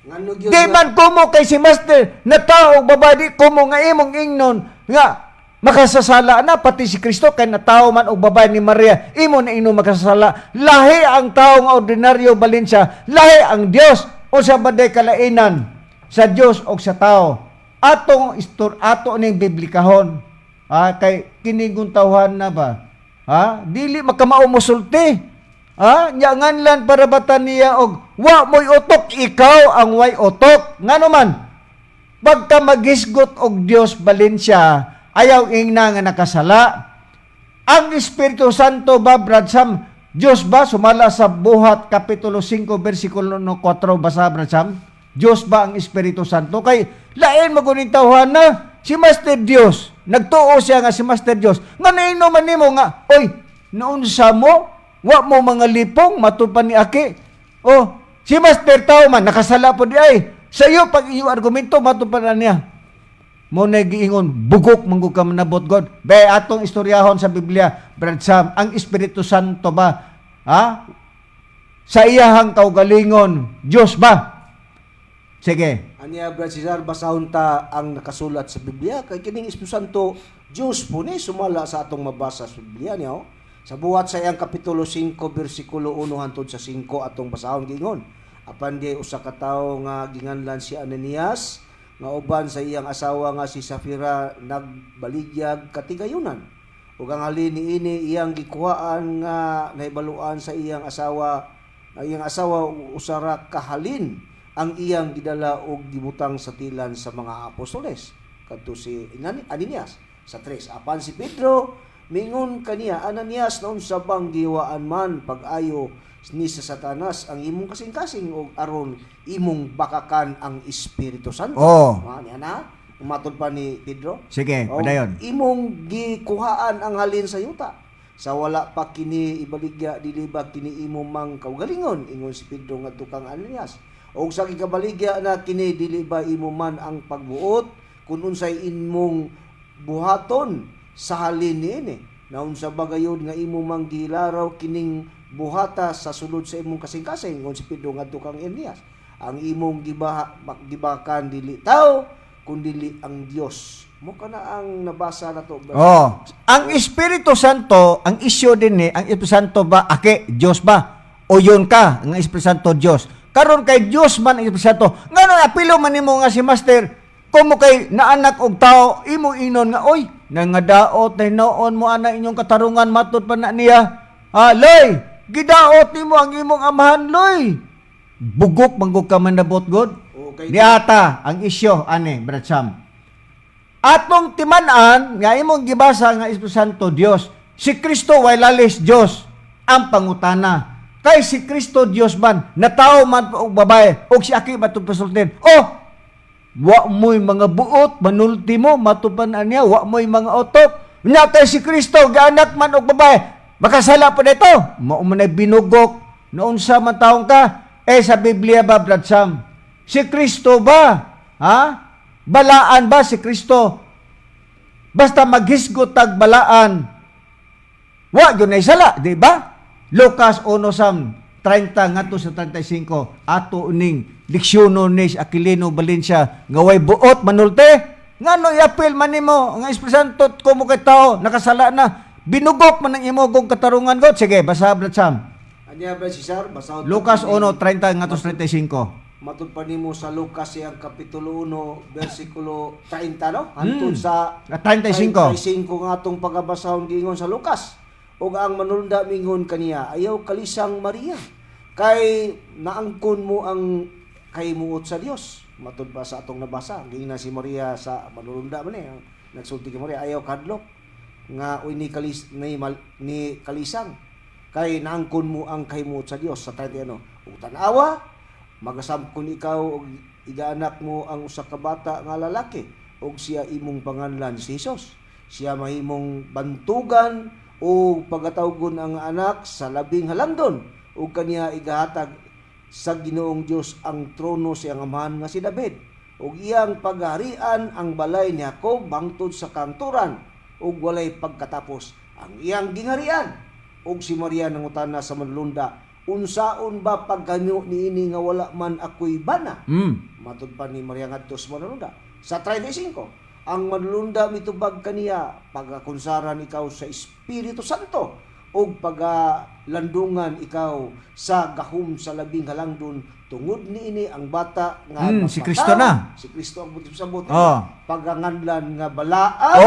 Ngano gyud Di nga- man kumo kay si Master na tao og babae, di kumo nga imong ingnon nga makasasala na pati si Kristo kay natao man og babae ni Maria, imo na ingnon makasasala. Lahi ang tao nga ordinaryo, Valencia, lahi ang Dios. Unsa ba day kalainan sa Dios og sa tao? Atong istor ato ning biblikahon, ha, kay kini tawhan na ba, ha, dili makamao mosulti. Ha? Nya nganlan para bata niya og wa mo'y utok, ikaw ang way utok. Ngano man? Pagka maghisgot og Dios, Valencia, ayaw ingna nga nakasala. Ang Espiritu Santo ba, Brad Sam, Diyos ba sumala sa Buhat Kapitulo 5 versikulo 4, basa, Brad Sam? Diyos ba ang Espiritu Santo? Kay lain maguning tawhan na si Master Dios. Nagtuo siya nga si Master Dios. Nga naino man nimo nga, oy, naunsa mo? Wa mo mga lipong matud pa ni Aki. Oh, si Master tao man nakasala po di ay. Sa iyo pag iyo argumento matud pa na niya. Mo na giingon, bugok manggug ka manabot God. Be atong istoryahon sa Biblia, Brad Sam, ang Espiritu Santo ba? Ha? Sa iyahang kaugalingon, Diyos ba? Sige. Anya Brad Cesar, basahon ta ang nakasulat sa Biblia kay kining Espiritu Santo Dios po ni sumala sa atong mabasa sa Biblia niya. Oh. Sa Buhat sa iyang kapitulo 5 bersikulo 1 hantod sa 5 atong basahon giingon. Apan di usa ka tawo nga ginganlan si Ananias nga uban sa iyang asawa nga si Safira nagbaligyag katigayunan. Ug ang halin niini iyang gikuhaan nga nahibaluan sa iyang asawa, ang iyang asawa usa ra ka halin ang iyang gidala og gibutang sa tilan sa mga apostoles kadto si Ananias. Sa tres, apan si Pedro mingon kaniya, "Ananias, naunsa bang giwaan man pag-ayo ni sa Satanas ang imong kasing-kasing og aron imong bakakan ang Espiritu Santo?" Oh. Ah, niya na umatod pa ni Pedro. Sige, Oh, padayon. imong gikuhaan ang halin sa yuta. Sa wala pa kini ibaligya, dili ba kini imo mang kaugalingon? Ingon si Pedro ngadto kang Ananias. Og sa gikabaligya na kini, dili ba imo man ang pagbuot kung unsay imong buhaton sa halin niini? Naunsa ba gayud nga imo mang gilaraw kining buhata sa sulod sa imong kasing-kasing? Ingon si Pedro ngadto kang Ananias. Ang imong gibakan dili tao kundili ang Dios. Mo kana ang nabasa nato. Oh, ang Espiritu Santo, ang isyu din ni, ang Espiritu Santo ba ake Dios ba? O yun ka, ang Espiritu Santo Dios. Karon kay Dios man ang Espiritu Santo. Ngano apilo man nimo nga si Master, kumo kay naanak og tao, imo inon nga oy, nangadaot na hinoon mo ana inyong katarungan matud pa na niya. Ah, loy, gidaot nimo ang imong amahan, loy. Bugok manggug ka man nabot god. Okay. Niata ang isyu ani, Brad Sam. Atong timan-an nga imong gibasa nga Espiritu Santo Dios, si Kristo way lalis Dios ang pangutana. Kay si Kristo Dios man, natao man og babae og si aki matud pasultin. Oh, wa mo'y mga buot, manulti mo, matupan niya, wa mo'y mga utok. Nya kay si Kristo gaanak man og babae, makasala pa dito. Mao man ay binugok, naunsa man taong ka? Eh sa Biblia ba, Brad Sam? Si Kristo ba? Ha? Balaan ba si Kristo? Basta maghisgot tag balaan, wa gyud nay sala, di ba? Lucas 1 sam 30 ngadto sa 35, ato ning leksyono ni Aquilino Valencia nga way buot manulte. Ngano iapil man nimo nga Espiritu Santo ko mo kay tao nakasala na, binugok man ang imong katarungan god. Sige, basa, Brad Sam. Anya ba si Sir? Basahon Lucas 1:30 ngadto sa 35. Matud pa nimo sa Lucas siyang kapitulo 1 bersikulo 30, no? Hantod sa Ah, 35. 35 nga atong pagabasahon. Giingon sa Lucas, ug ang manulunda mingon kaniya, "Ayaw kalisang Maria, kay naangkon mo ang kaymuot sa Dios." Matud pa sa atong nabasa, giingnan si Maria sa manulunda man eh, ang nagsulti kay Maria, "Ayaw kadlok nga uy ni kalis ni, mal, ni kalisang kay naangkon mo ang kaymuot sa Dios." Sa 30 ano, ug tan-awa, magasamkon ikaw og igaanak mo ang usa ka bata nga lalaki ug siya imong panganlan si Jesus. Siya mahimong bantugan o pagatawgon ang anak sa Labing Halangdon ug kaniya igahatag sa Ginoong Dios ang trono sa iyang amahan nga si David ug iyang pagharian ang balay ni Jacob bangtod sa kanturan ug walay pagkatapos ang iyang gingharian. Ug si Maria nangutana sa manlunda, "Unsaon ba pagganyo niini nga wala man ako'y bana?" Matud pa ni Maria ngadto sa manlunda. Sa 35, ang manlunda mitubag kaniya, "Pagakunsaran ikaw sa Espiritu Santo ug pagalandungan ikaw sa gahom sa Labing Halangdon. Tungod niini ang bata nga Si mapataw," Kristo na. Si Kristo ang buti sa buti. Oh. Paganganlan nga balaan,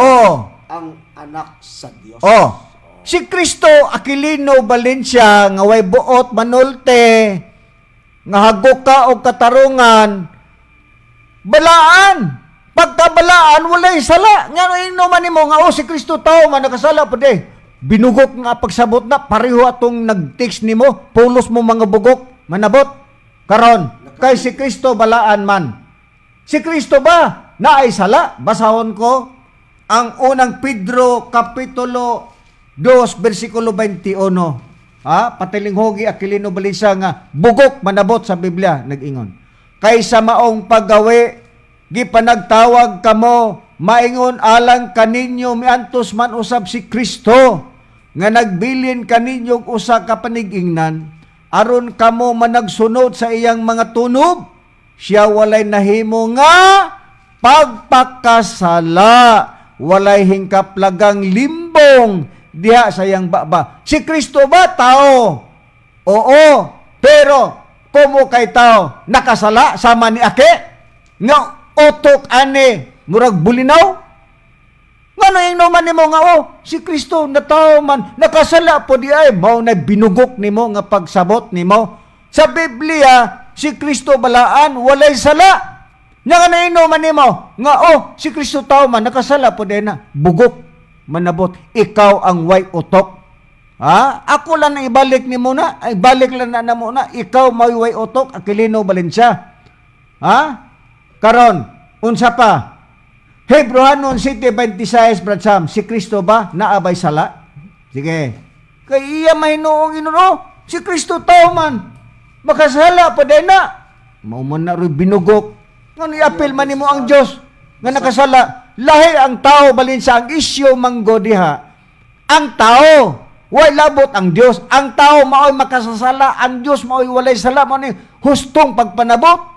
ang anak sa Dios. Oh. Si Kristo Aquilino Valencia nga way buot manulte nga hagok ka og katarungan, balaan. Pagkabalaan walay sala. Nga inuman nimo nga oh si Kristo tao man nakasala pa de. Binugok nga pagsabot na pareho atong nag-text nimo, pulos mo mga bugok manabot. Karon kay si Kristo balaan man. Si Kristo ba naay sala? Basahon ko ang Unang Pedro kapitulo 2 bersikulo 21. Ha? Patilinghogi Aquilino Balisa nga bugok manabot sa Biblia nag-ingon. Kay sa maong paggawi gipanagtawag kamo maingon alang kaninyo miantos man usab si Kristo nga nagbilin kaninyong usa ka panigingnan aron kamo managsunod sa iyang mga tunob. Siya walay nahimo nga pagpakasala, walay hingkaplagang limbong diha sa iyang baba. Si Kristo ba tao? Oo, pero kumo kay tao nakasala sama ni Ake nga utok ani murag bulinaw. Ngano yung naman nimo nga oh, si Kristo na tao man, nakasala po di ay, mao na binugok nimo nga pagsabot nimo. Sa Biblia, si Kristo balaan, walay sala. Nga nga inuman nimo nga oh, si Kristo tao man, nakasala po di na, bugok manabot. Ikaw ang way utok. Ha? Ako lang na ibalik nimo na, ay balik lang na namo na, ikaw may way utok, Aquilino Valencia. Ha? Karon, unsa pa? Hebreohanon 7:26, Brad Sam, si Kristo ba naabay sala? Sige. Kay iya mahinuong inuno, si Kristo tao man. Makasala pa din na. Mao man na ro'y binugok. Ngano iapil man nimo ang Dios nga nakasala. Lahi ang tao balin sa ang isyu manggo diha. Ang tao, way labot ang Dios. Ang tao mao'y makasasala, ang Dios mao'y walay sala, mao ni hustong pagpanabot.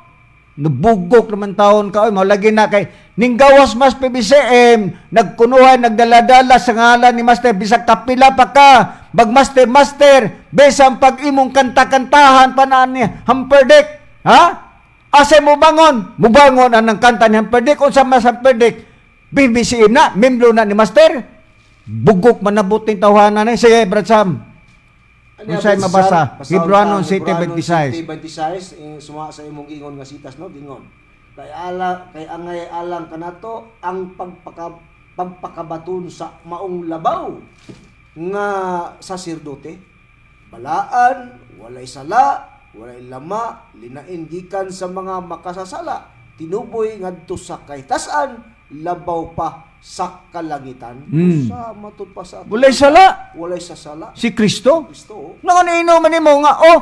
Nabugok naman taon ka, oy, maulagi na kay ninggawas mas PBCM, nagkunuhay, nagdaladala sa ngalan ni Master, bisag kapila pa ka, bag Master, Master, besang pag imong kanta-kantahan pa na ni Hamperdek, ha? Asa mo bangon? Mubangon ang nang kanta ni Hamperdek, unsa mas Hamperdek? BBCM na, membro na ni Master. Bugok manabot ning tawhana ni. Sige, Brad Sam. Ano Unsay yan, mabasa? Basahon Hebreano ta, 7:26. 7:26, eh, suma sa imong gingon nga sitas, no, gingon. Kay ala kay angay alang kanato ang pagpakabaton sa maong labaw nga saserdote. Balaan, walay sala, walay lama, linain gikan sa mga makasasala, tinuboy ngadto sa kahitasan, labaw pa sa kalangitan. Sa matud pa sa ato. Walay sala. Walay sasala. Si Kristo. Kristo, oh. Nga inuman nimo nga, oh,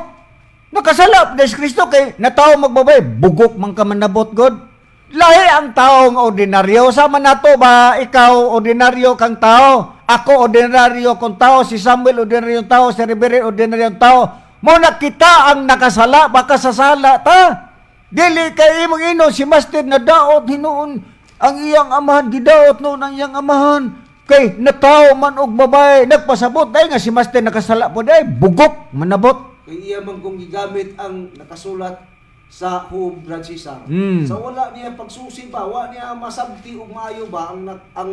nakasala dahil si Kristo kay natao magbabay, bugok man ka manabot God. Lahi ang tao nga ordinaryo. Sama nato ba, ikaw ordinaryo kang tao, ako ordinaryo kong tao, si Samuel ordinaryo tao, si Reverend ordinaryo tao. Mo na kita ang nakasala, baka sasala ta. Dili kay imong ino si Master na daot hinuon ang iyang amahan, gidaot noon ang iyang amahan. Kay natao man og babae, nagpasabot dahil nga si Master nakasala po dahil bugok manabot. Kay iya man kung gigamit ang nakasulat sa Hub Brad Cesar. Sa wala niya pagsusi ba, wa niya masabti og maayo ba ang ang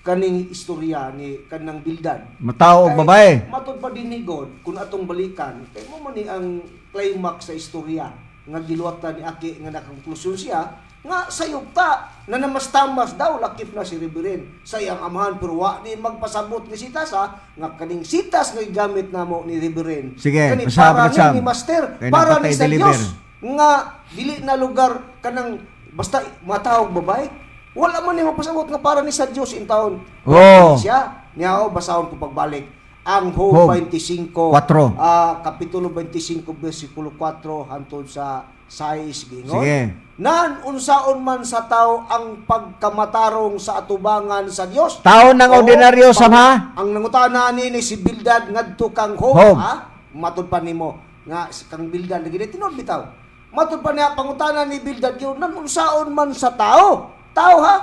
kaning istorya ni kanang Bildan. Matao og Kay babae. Matod pa din ni God kung atong balikan kay mo man ni ang climax sa istorya nga giluwatan ni Aki nga nakakonklusyon siya nga sayop ta na namastamas daw lakip na si Reverend sa iyang amahan pero wa ni magpasabot ni sitas ha nga kaning sitas nga gigamit namo ni Reverend Sige, kani basahan para mo, Sam. ni Master, Kay para napatay ni sa deliver. Dios nga dili na lugar kanang basta matawag babae, wala man ni mapasabot nga para ni sa Dios in taon. Oo. Siya niya o basahon ko pagbalik ang Ho Hob. 25 Kwatro. Kapitulo 25 bersikulo 4 hantod sa 6, gingon. Sige. Nan unsaon man sa tao ang pagkamatarong sa atubangan sa Dios. Tao ng Oo, ordinaryo, Sam, ha? Ang nangutana ni si Bildad ngadto kang Hob, Hob. ha? Matud pa nimo nga si kang Bildad lagi ni tinuod bitaw. Matud pa niya pangutana ni Bildad yun nan unsaon man sa tao. Tao ha?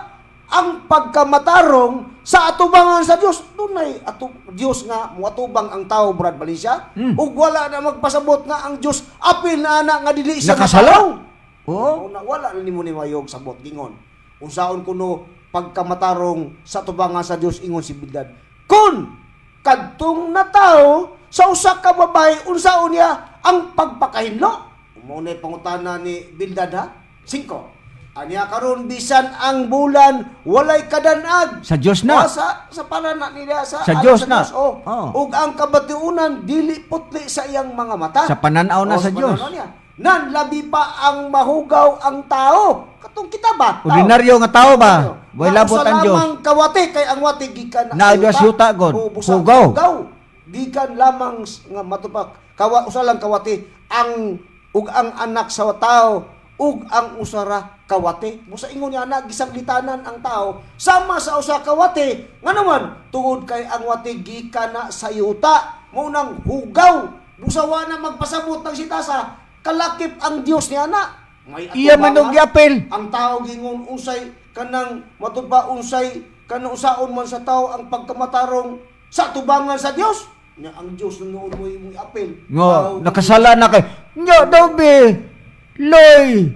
Ang pagkamatarong sa atubangan sa Dios, dunay ato Dios nga moatubang ang tao, Brad Valencia. Ug wala na magpasabot nga ang Dios apil na ana nga dili siya Nakasala? matao. Oo. Oo, na wala na nimo ni mayog sabot gingon. Unsaon kuno pagkamatarong sa tubangan sa Dios, ingon si Bildad. Kun kadtong natawo sa usa ka babae, unsaon niya ang pagpakahinlo? Mao na pangutana ni Bildad ha. 5. Anya karon bisan ang bulan walay kadanag. Sa Dios na. O, sa panana nila sa Sa Dios na. Oh. Oo. Ug ang kabatiunan dili putli sa iyang mga mata. Sa pananaw na O, sa Dios. pananaw niya. Nan labi pa ang mahugaw ang tao. Katong kita ba? Tao. Ordinaryo nga tao ba? Way Nga labot usa ang Dios. lamang kawate kay ang wate gikan Na sa Dios yuta, God. O, busa, Hugaw. Hugaw. Gikan lamang nga matupak kawa usa lang kawate ang ug ang anak sa tao ug ang usara kawate. Busa ingon niya anak gisaglitanan ang tao sama sa usa kawate, nga naman tungod kay ang wate gikan na sa yuta mao nang hugaw. Busa wa na magpasabot ng sitasa kalakip ang Dios niya na. May Iya man og atubangan. giapil. Ang tao gingon unsay kanang matud ba unsay kanang usaon man sa tao ang pagkamatarong sa tubangan sa Dios. Nya ang Dios noon mo imong apel. Nga, Tao, nakasala na kay. Nya daw be. Loy.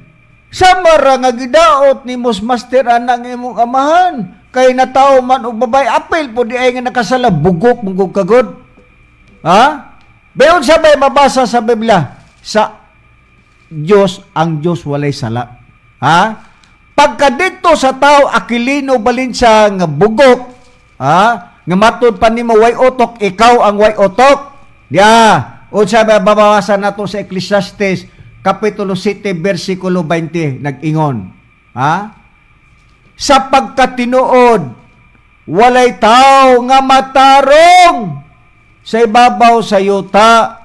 Samara nga gidaot ni Mos Master anang imong amahan. Kay natao man og babae apil po di ay nga nakasala bugok mugog kagod. Ha? Bayon sa bay mabasa sa Biblia sa Diyos, ang Diyos walay sala. Ha? Pagka dito sa tao, Aquilino Valencia nga bugok, ha? Nga matud pa nimo way utok, ikaw ang way utok. Ya, unsa ba babasa nato sa Ecclesiastes kapitulo 7 bersikulo 20 nag-ingon. Ha? Sa pagkatinuod, walay tao nga matarong. sa ibabaw sa yuta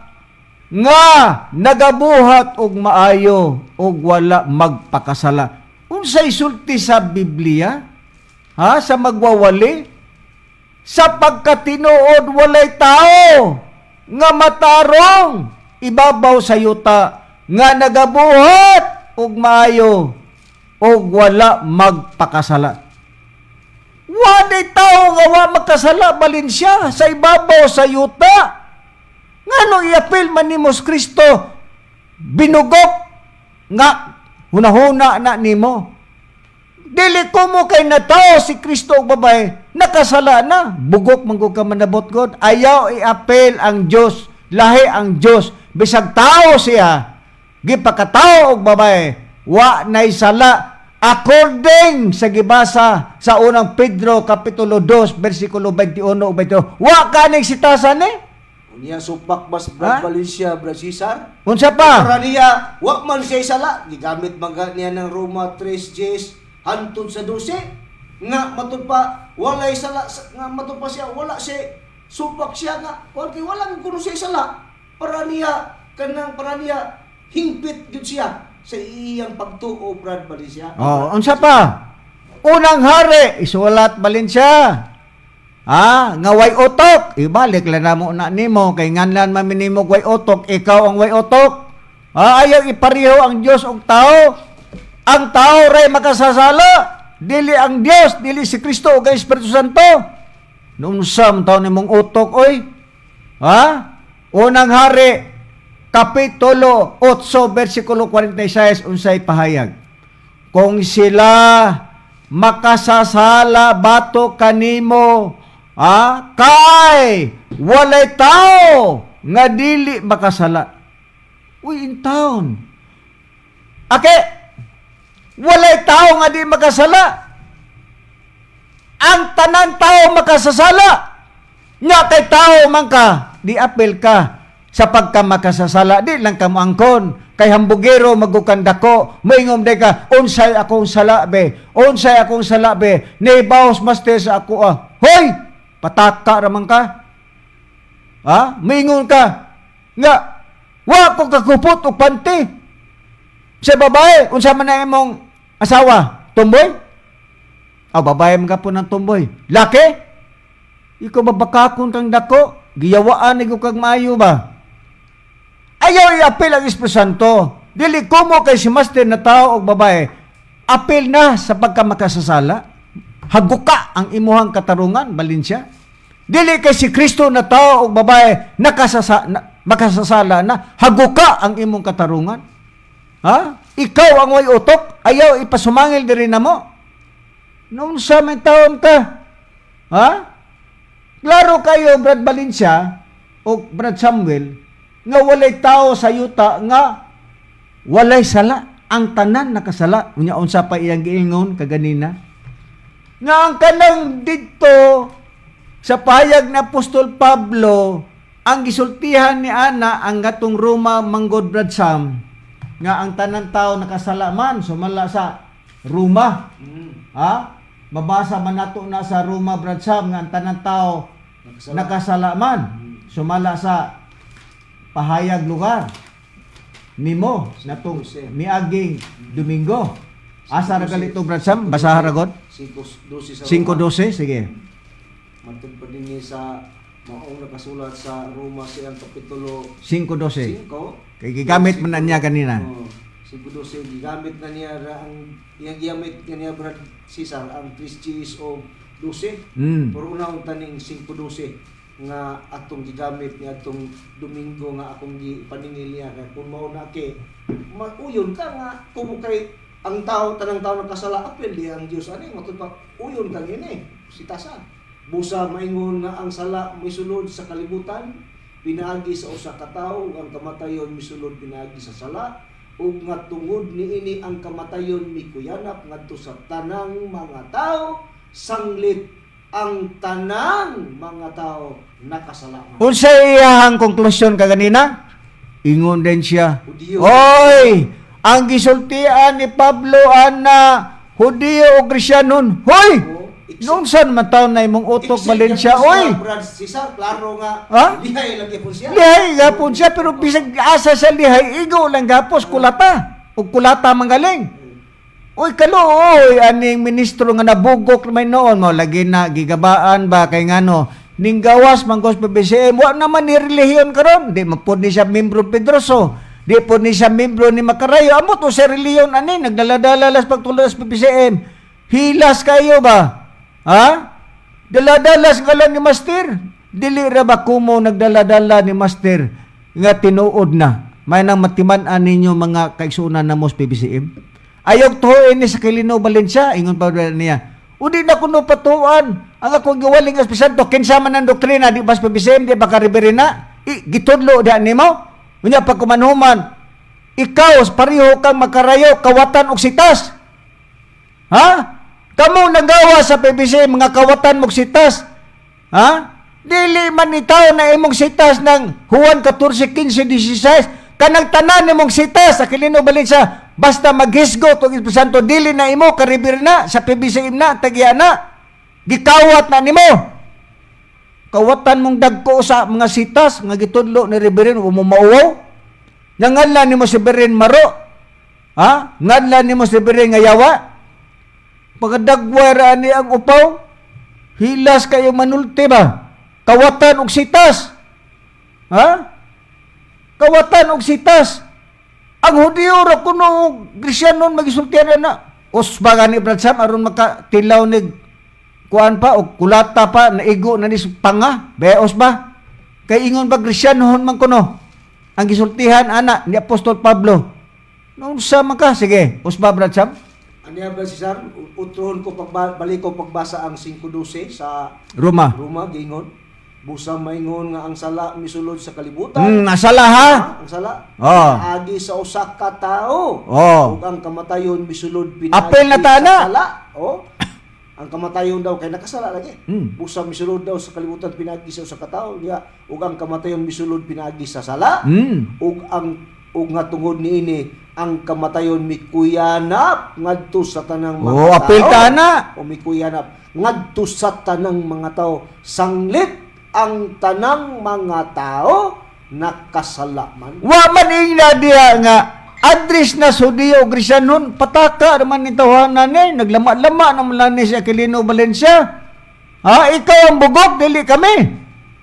nga nagabuhat og maayo og wala magpakasala. Unsay sulti sa Biblia? Ha, sa magwawali? Sa pagkatinuod walay tao nga matarong ibabaw sa yuta nga nagabuhat og maayo og wala magpakasala. Walay tao nga wa magkasala, Valencia, sa ibabaw sa yuta. Ngano iapil man nimo si Kristo, binugok nga hunahuna na nimo? Dili ko mo kay natao si Kristo og babae, nakasala na. Bugok man gud ka manabot god. Ayaw iapil ang Dios, lahi ang Dios. Bisag tao siya, gipakatao og babae, wa nay sala according sa gibasa sa Unang Pedro kapitulo 2 bersikulo 21 ug 22. Wa kaning sitasan eh. Unya supak bas Brad Ha? Valencia, Brad Cesar. Unsa pa? Para niya, wa man siya sala. Gigamit man ga niya ng Roma 3 Gs hantod sa 12. Nga matud pa walay sala nga matud pa siya wala siya supak siya nga kuan kay wala man kuno siya sala. Para niya kanang para niya hingpit gyud siya sa iyang pagtuo, Brad Valencia. Oh, unsa pa? Unang Hari, isulat, Valencia. Ah, nga way utok, ibalik lang namo na nimo kay nganlan man minimo way utok, ikaw ang way utok. Ah, ayaw ipareho ang Dios og tao. Ang tao ray makasasala, dili ang Dios, dili si Kristo ug ang Espiritu Santo. Nunsa man taon nimong utok oy? Ha? Unang Hari kapitulo 8 bersikulo 46, unsay pahayag? Kung sila makasasala batok kanimo, kay walay tao nga dili makasala. Uy, in town. Ake, walay tao nga di makasala. Ang tanan tao makasasala. Nya kay tao man ka, di apel ka sa pagka makasasala, di lang ka moangkon. Kay hambugero magukan dako, moingom day ka, "Unsay akong sala be? Unsay akong sala be? Nibaws master sa ako ah." Hoy! Pataka raman ka. Ha? Moingon ka nga, "Wa ko kakupot og panty sa babae." Unsa man na imong asawa? Tomboy? Ah, babae man ka po ng tomboy. Laki? Ikaw babakakon kang dako. Giyawaan ni kag maayo ba? Ayaw i-apil ang Espiritu Santo. Dili ko mo kay si master na tao og babae. Apil na sa pagkamakasasala. Haguka ang imuhang katarungan, Valencia. Dili kay si Kristo na tao og babae makasasala na. Haguka ang imong katarungan. Ha? Ikaw ang way utok, ayaw ipasumangil diri namo. Nung sa may taon ka? Ha? Klaro kayo, Brad Valencia o Brad Samuel, nga walay tao sa yuta nga walay sala. Ang tanan nakasala. Unya unsa pa iyang giingon kaganina? Nga ang kanang didto sa pahayag ni Apostol Pablo, ang gisultihan ni ana ang gatong Roma manggod, Brad Sam, nga ang tanan tao nakasala man sumala sa Roma. Ha? Mabasa man nato na sa Roma, Brad Sam, nga ang tanan tao Nakasala. nakasala man sumala sa pahayag lugar nimo natong miaging Domingo. Asa ra galito, Brad Sam? Basaha ra god. 5:12 sa 5:12, sige. Matod pa din ni sa maong nakasulat sa Roma siyang kapitulo 5:12. 5. Kay gigamit man na niya kanina. Oh, 5:12 gigamit na niya ra ang iyang gigamit na niya, Brad Cesar, ang 3 Gs o 12. Pero una ang taning 5:12 nga atong gigamit ni atong Domingo nga akong gipaningil niya kay kung mao na kay mauyon ka nga kung kay ang tao tanang tao nagkasala, apel di ang Dios ani matud pa uyon kang ini sitasa. Busa maingon nga ang sala misulod sa kalibutan pinaagi sa usa ka tawo, ug ang kamatayon misulod pinaagi sa sala, ug nga tungod niini ang kamatayon mikuyanap ngadto sa tanang mga tao sanglit ang tanang mga tao nakasala man. Unsay iyahang konklusyon kaganina? Ingon din siya. Hudiyo. Oy, ang gisultian ni Pablo ana Hudiyo o Kristiyanon. Hoy! Oo. Nunsa man taon na imong utok, Except Valencia, gyapon oy. siya, Brad Cesar, klaro nga Ha? lihay lagi po siya. Lihay gapon siya pero bisag asa sa lihay igo lang gapos kulata. Ug kulata manggaling. Uy kaluoy aning ministro nga nabugok may noon mo lagi na gigabaan ba kay ngano ning gawas man gos PBCM, wa naman ni relihiyon karon, di man pod ni siya membro Pedroso, di pod ni siya membro ni Makarayo, amot o sa relihiyon ani nagdaladala las pagtulad sa PBCM. Hilas kayo ba, ha? Dala-dala sa ngalan ni Master. Dili ra ba kumo nagdala-dala ni Master nga tinuod na. May nang matiman-an ninyo mga kaigsuonan na mos PBCM. Ayaw tuhoin ni sa Quilino Valencia, ingon pa ba niya. Udi na kuno patuan. Ang akong giwaling Espiritu, kinsa man ang doktrina, di ba sa PBCM, di ba ka Riverina? I, gitudlo di nimo. Unya pagkumanhuman, ikaw pareho kang makarayo, kawatan og sitas. Ha? Kamu nagawa sa PBC, mga kawatan mong sitas. Ha? Dili man itaw na imong sitas ng Juan 14, 15, 16. Kanang tanan imong sitas, sa Quilino Valencia, basta maghisgo tong Espiritu Santo, dili na imo, karibir na, sa PBC na, tagiya na. Gikawat na nimo. Kawatan mong dagko sa mga sitas, nga gitudlo ni Reverend, umumauwaw. Nanganla nimo si Reverend Maro. Ha? Nganla nimo si Reverend nga yawa. Pagkadagway ra ni ang upaw, hilas kayo manulti ba? Kawatan og sitas. Ha? Kawatan og sitas. Ang Hudiyo ra kuno og Kristiyanon magisultihan na. Usba gani, Brad Sam, aron makatilaw ni kuan pa og kulata pa naigo na ni sa panga. Beos ba? Kay ingon ba Kristiyanon man kuno? Ang gisultihan ana ni Apostol Pablo. Naunsa man ka? Sige, usba, Brad Sam. Ano yan, Brad Cesar? Utrohon ko pagbalik ko pagbasa ang 5:12 sa Roma. Roma gingon. Busa maingon nga ang sala misulod sa kalibutan. Nasala ha? Ang sala. Oh. Agi sa usa ka tawo. Oh. Ug ang kamatayon misulod pinaagi Apil na sa tana. sala. Oh. Ang kamatayon daw kay nakasala lagi. Busa misulod daw sa kalibutan pinaagi sa usa ka tawo. Niya ug ang kamatayon misulod pinaagi sa sala. Ug ang ug nga tungod niini ang kamatayon mikuyanap ngadto sa tanang mga Oh, apil tao. tana. O mikuyanap ngadto sa tanang mga tao sanglit ang tanang mga tao nakasala man. Wa man ingna diha nga address na sa Hudiyo o Kristiyanon, pataka naman ni tawanan ni, naglama-lama naman lang ni si Aquilino Valencia. Ha, ikaw ang bugok, dili kami.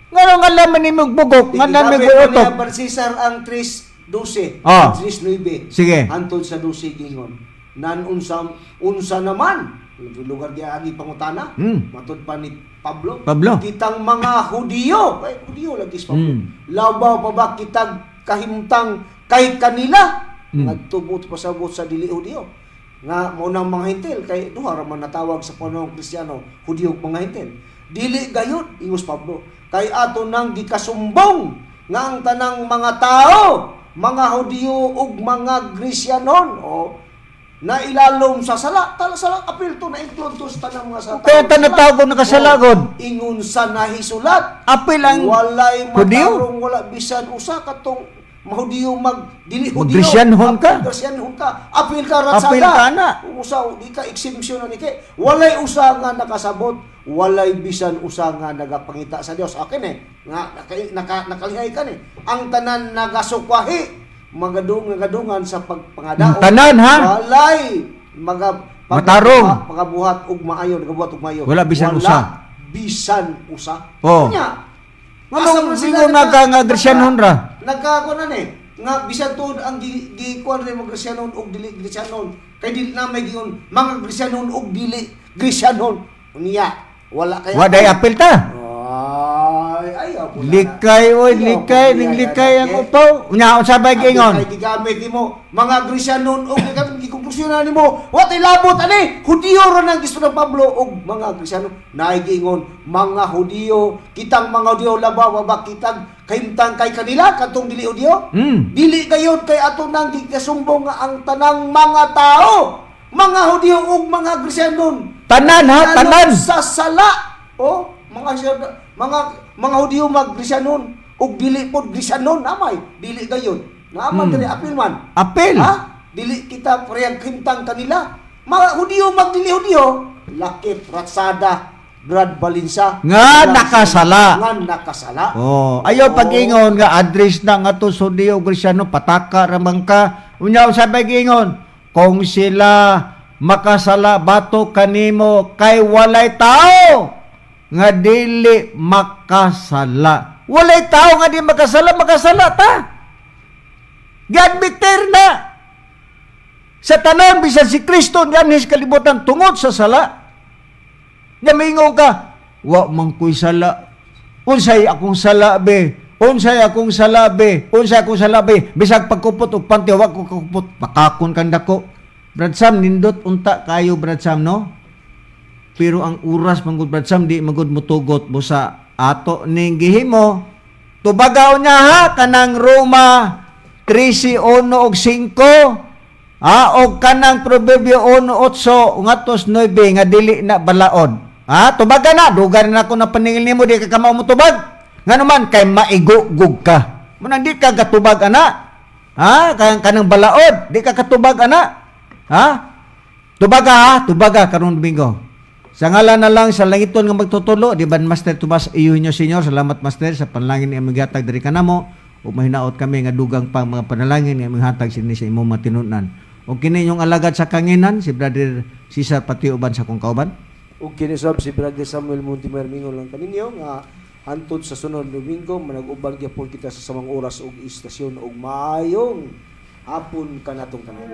Ngano nga laman ni mong bugok, nga namin Gigamit pa utok. niya Brad Cesar ang 3:12, 3:9. Sige. Hantod sa 12 gingon. Nan unsa unsa naman lugar di agi pangutana. Matud pa ni Pablo. Pablo. Kitang mga Hudiyo, ay Hudiyo lagi si Pablo. Labaw pa ba kitag kahimtang kay kanila? Ngadto pasabot sa dili Hudiyo. Nga mao nang mga Hentil kay duha ra man natawag sa panahong Kristiyano, Hudiyo ug mga Hentil. Dili gayud ingos Pablo kay ato nang gikasumbong nga ang tanang mga tao, mga Hudiyo ug mga Gresyanon o na ilalom sa sala, tala sala apil to na include to sa tanang mga sa Kaya tanatawag nakasalagod. O, ingon sa nahisulat. Apil ang walay Hudiyo. matarong wala bisan usa katong mahudiyo mag dili Hudiyo. Mag-Gresyanhon ka. Apil Gresyanhon ka. Apil ka ratsada. Apil ka na. Usa di ka exemption na ni kay. Walay usa nga nakasabot, walay bisan usa nga nagapangita sa Dios. Akin eh nga nakalihay ka ni. Ang tanan nagasukwahi magadung nagadungan sa pagpangadaog. Tanan, ha? Walay maga Matarong. pagabuhat og maayo, nagabuhat og maayo. Wala bisan Wala usa. bisan usa. Oh. Unya, Nganong asa man sila ingon na ka nga Gresyanhon ra? Nagka na ni nga bisan tuod ang gi, gi kuan rin mga Gresyanon og dili Gresyanon. Kay dili na may giingon mga Gresyanon og dili Gresyanon. Unya, wala kay Wa day apil ta. Ay, ayaw po na. Likay oy, Ayaw po likay, niya, ning likay ang eh. upaw. Unya unsa ba giingon? Kay gigamit nimo mga Gresyanon og gigamit gikonklusyonan nimo. Wa tay labot ani. Hudiyo ra nang gisto ng Pablo og mga Gresyanon. Naay giingon mga Hudiyo, kitang mga Hudiyo labaw ba kitang kahimtang kay kanila kadtong dili Hudiyo? Dili gayud kay ato nang gikasumbong nga ang tanang mga tao, mga Hudiyo ug mga Gresyanon. Tanan ha, Lalo tanan. sa sala. Oh, mga mga mga Hudiyo mag Gresyanon ug dili pod Gresyanon amay, dili gayud. Naaman diri apil man. Apil. Ha? Dili kita parehang kahimtang kanila. Mga Hudiyo mag dili Hudiyo. Lakip Ratsada Brad Balinsa Nga nakasala. Nga nakasala. Oh, ayaw pag-ingon nga address na nga to Sudio Kristiano pataka ramang ka. Unya unsa bay giingon? Kung sila makasala bato kanimo kay walay tao nga dili makasala. Walay tao nga di makasala, makasala ta. Giadmitir na. Sa tanan bisan si Kristo nianhi sa kalibutan tungod sa sala. Nya mingon ka, wa man ko'y sala. Unsay akong sala be? Unsay akong sala be? Unsay akong sala be? Bisag pagkupot og panty wa ko kupot, pakakon kang dako. Brad Sam, nindot unta kayo Brad Sam, no? Pero ang oras manggod Brad Sam di magud mutugot busa ato ning gihimo. Tubagaw niya ha kanang Roma 13:1 og 5. Ah, og kanang Proverbio 1:8 ngadto 9 nga dili na balaod. Ha, tubaga na, dugan na ako na paningil nimo di ka kamao mo tubag. Ngano man kay maigugog ka. Munang di ka gatubag ana. Ha, kanang balaod, di ka katubag ana. Ha? Tubaga ha, tubaga karon Domingo. Sa ngalan na lang sa langiton nga magtutulo, di ba Master Tomas, iyo inyo Senyor, salamat Master sa panalangin nga imong gihatag diri kanamo ug mahinaot kami nga dugang pang mga panalangin nga imong hatag sini sa imong matinunan. Ug kini inyong alagad sa kanginan si Brother Cesar Patiuban sa akong kauban. Ug kini sab si Brother Samuel Montemer mingon lang kaninyo nga hantod sa sunod Domingo manag-uban gyapon kita sa samang oras ug istasyon ug maayong hapon kanatong tanan.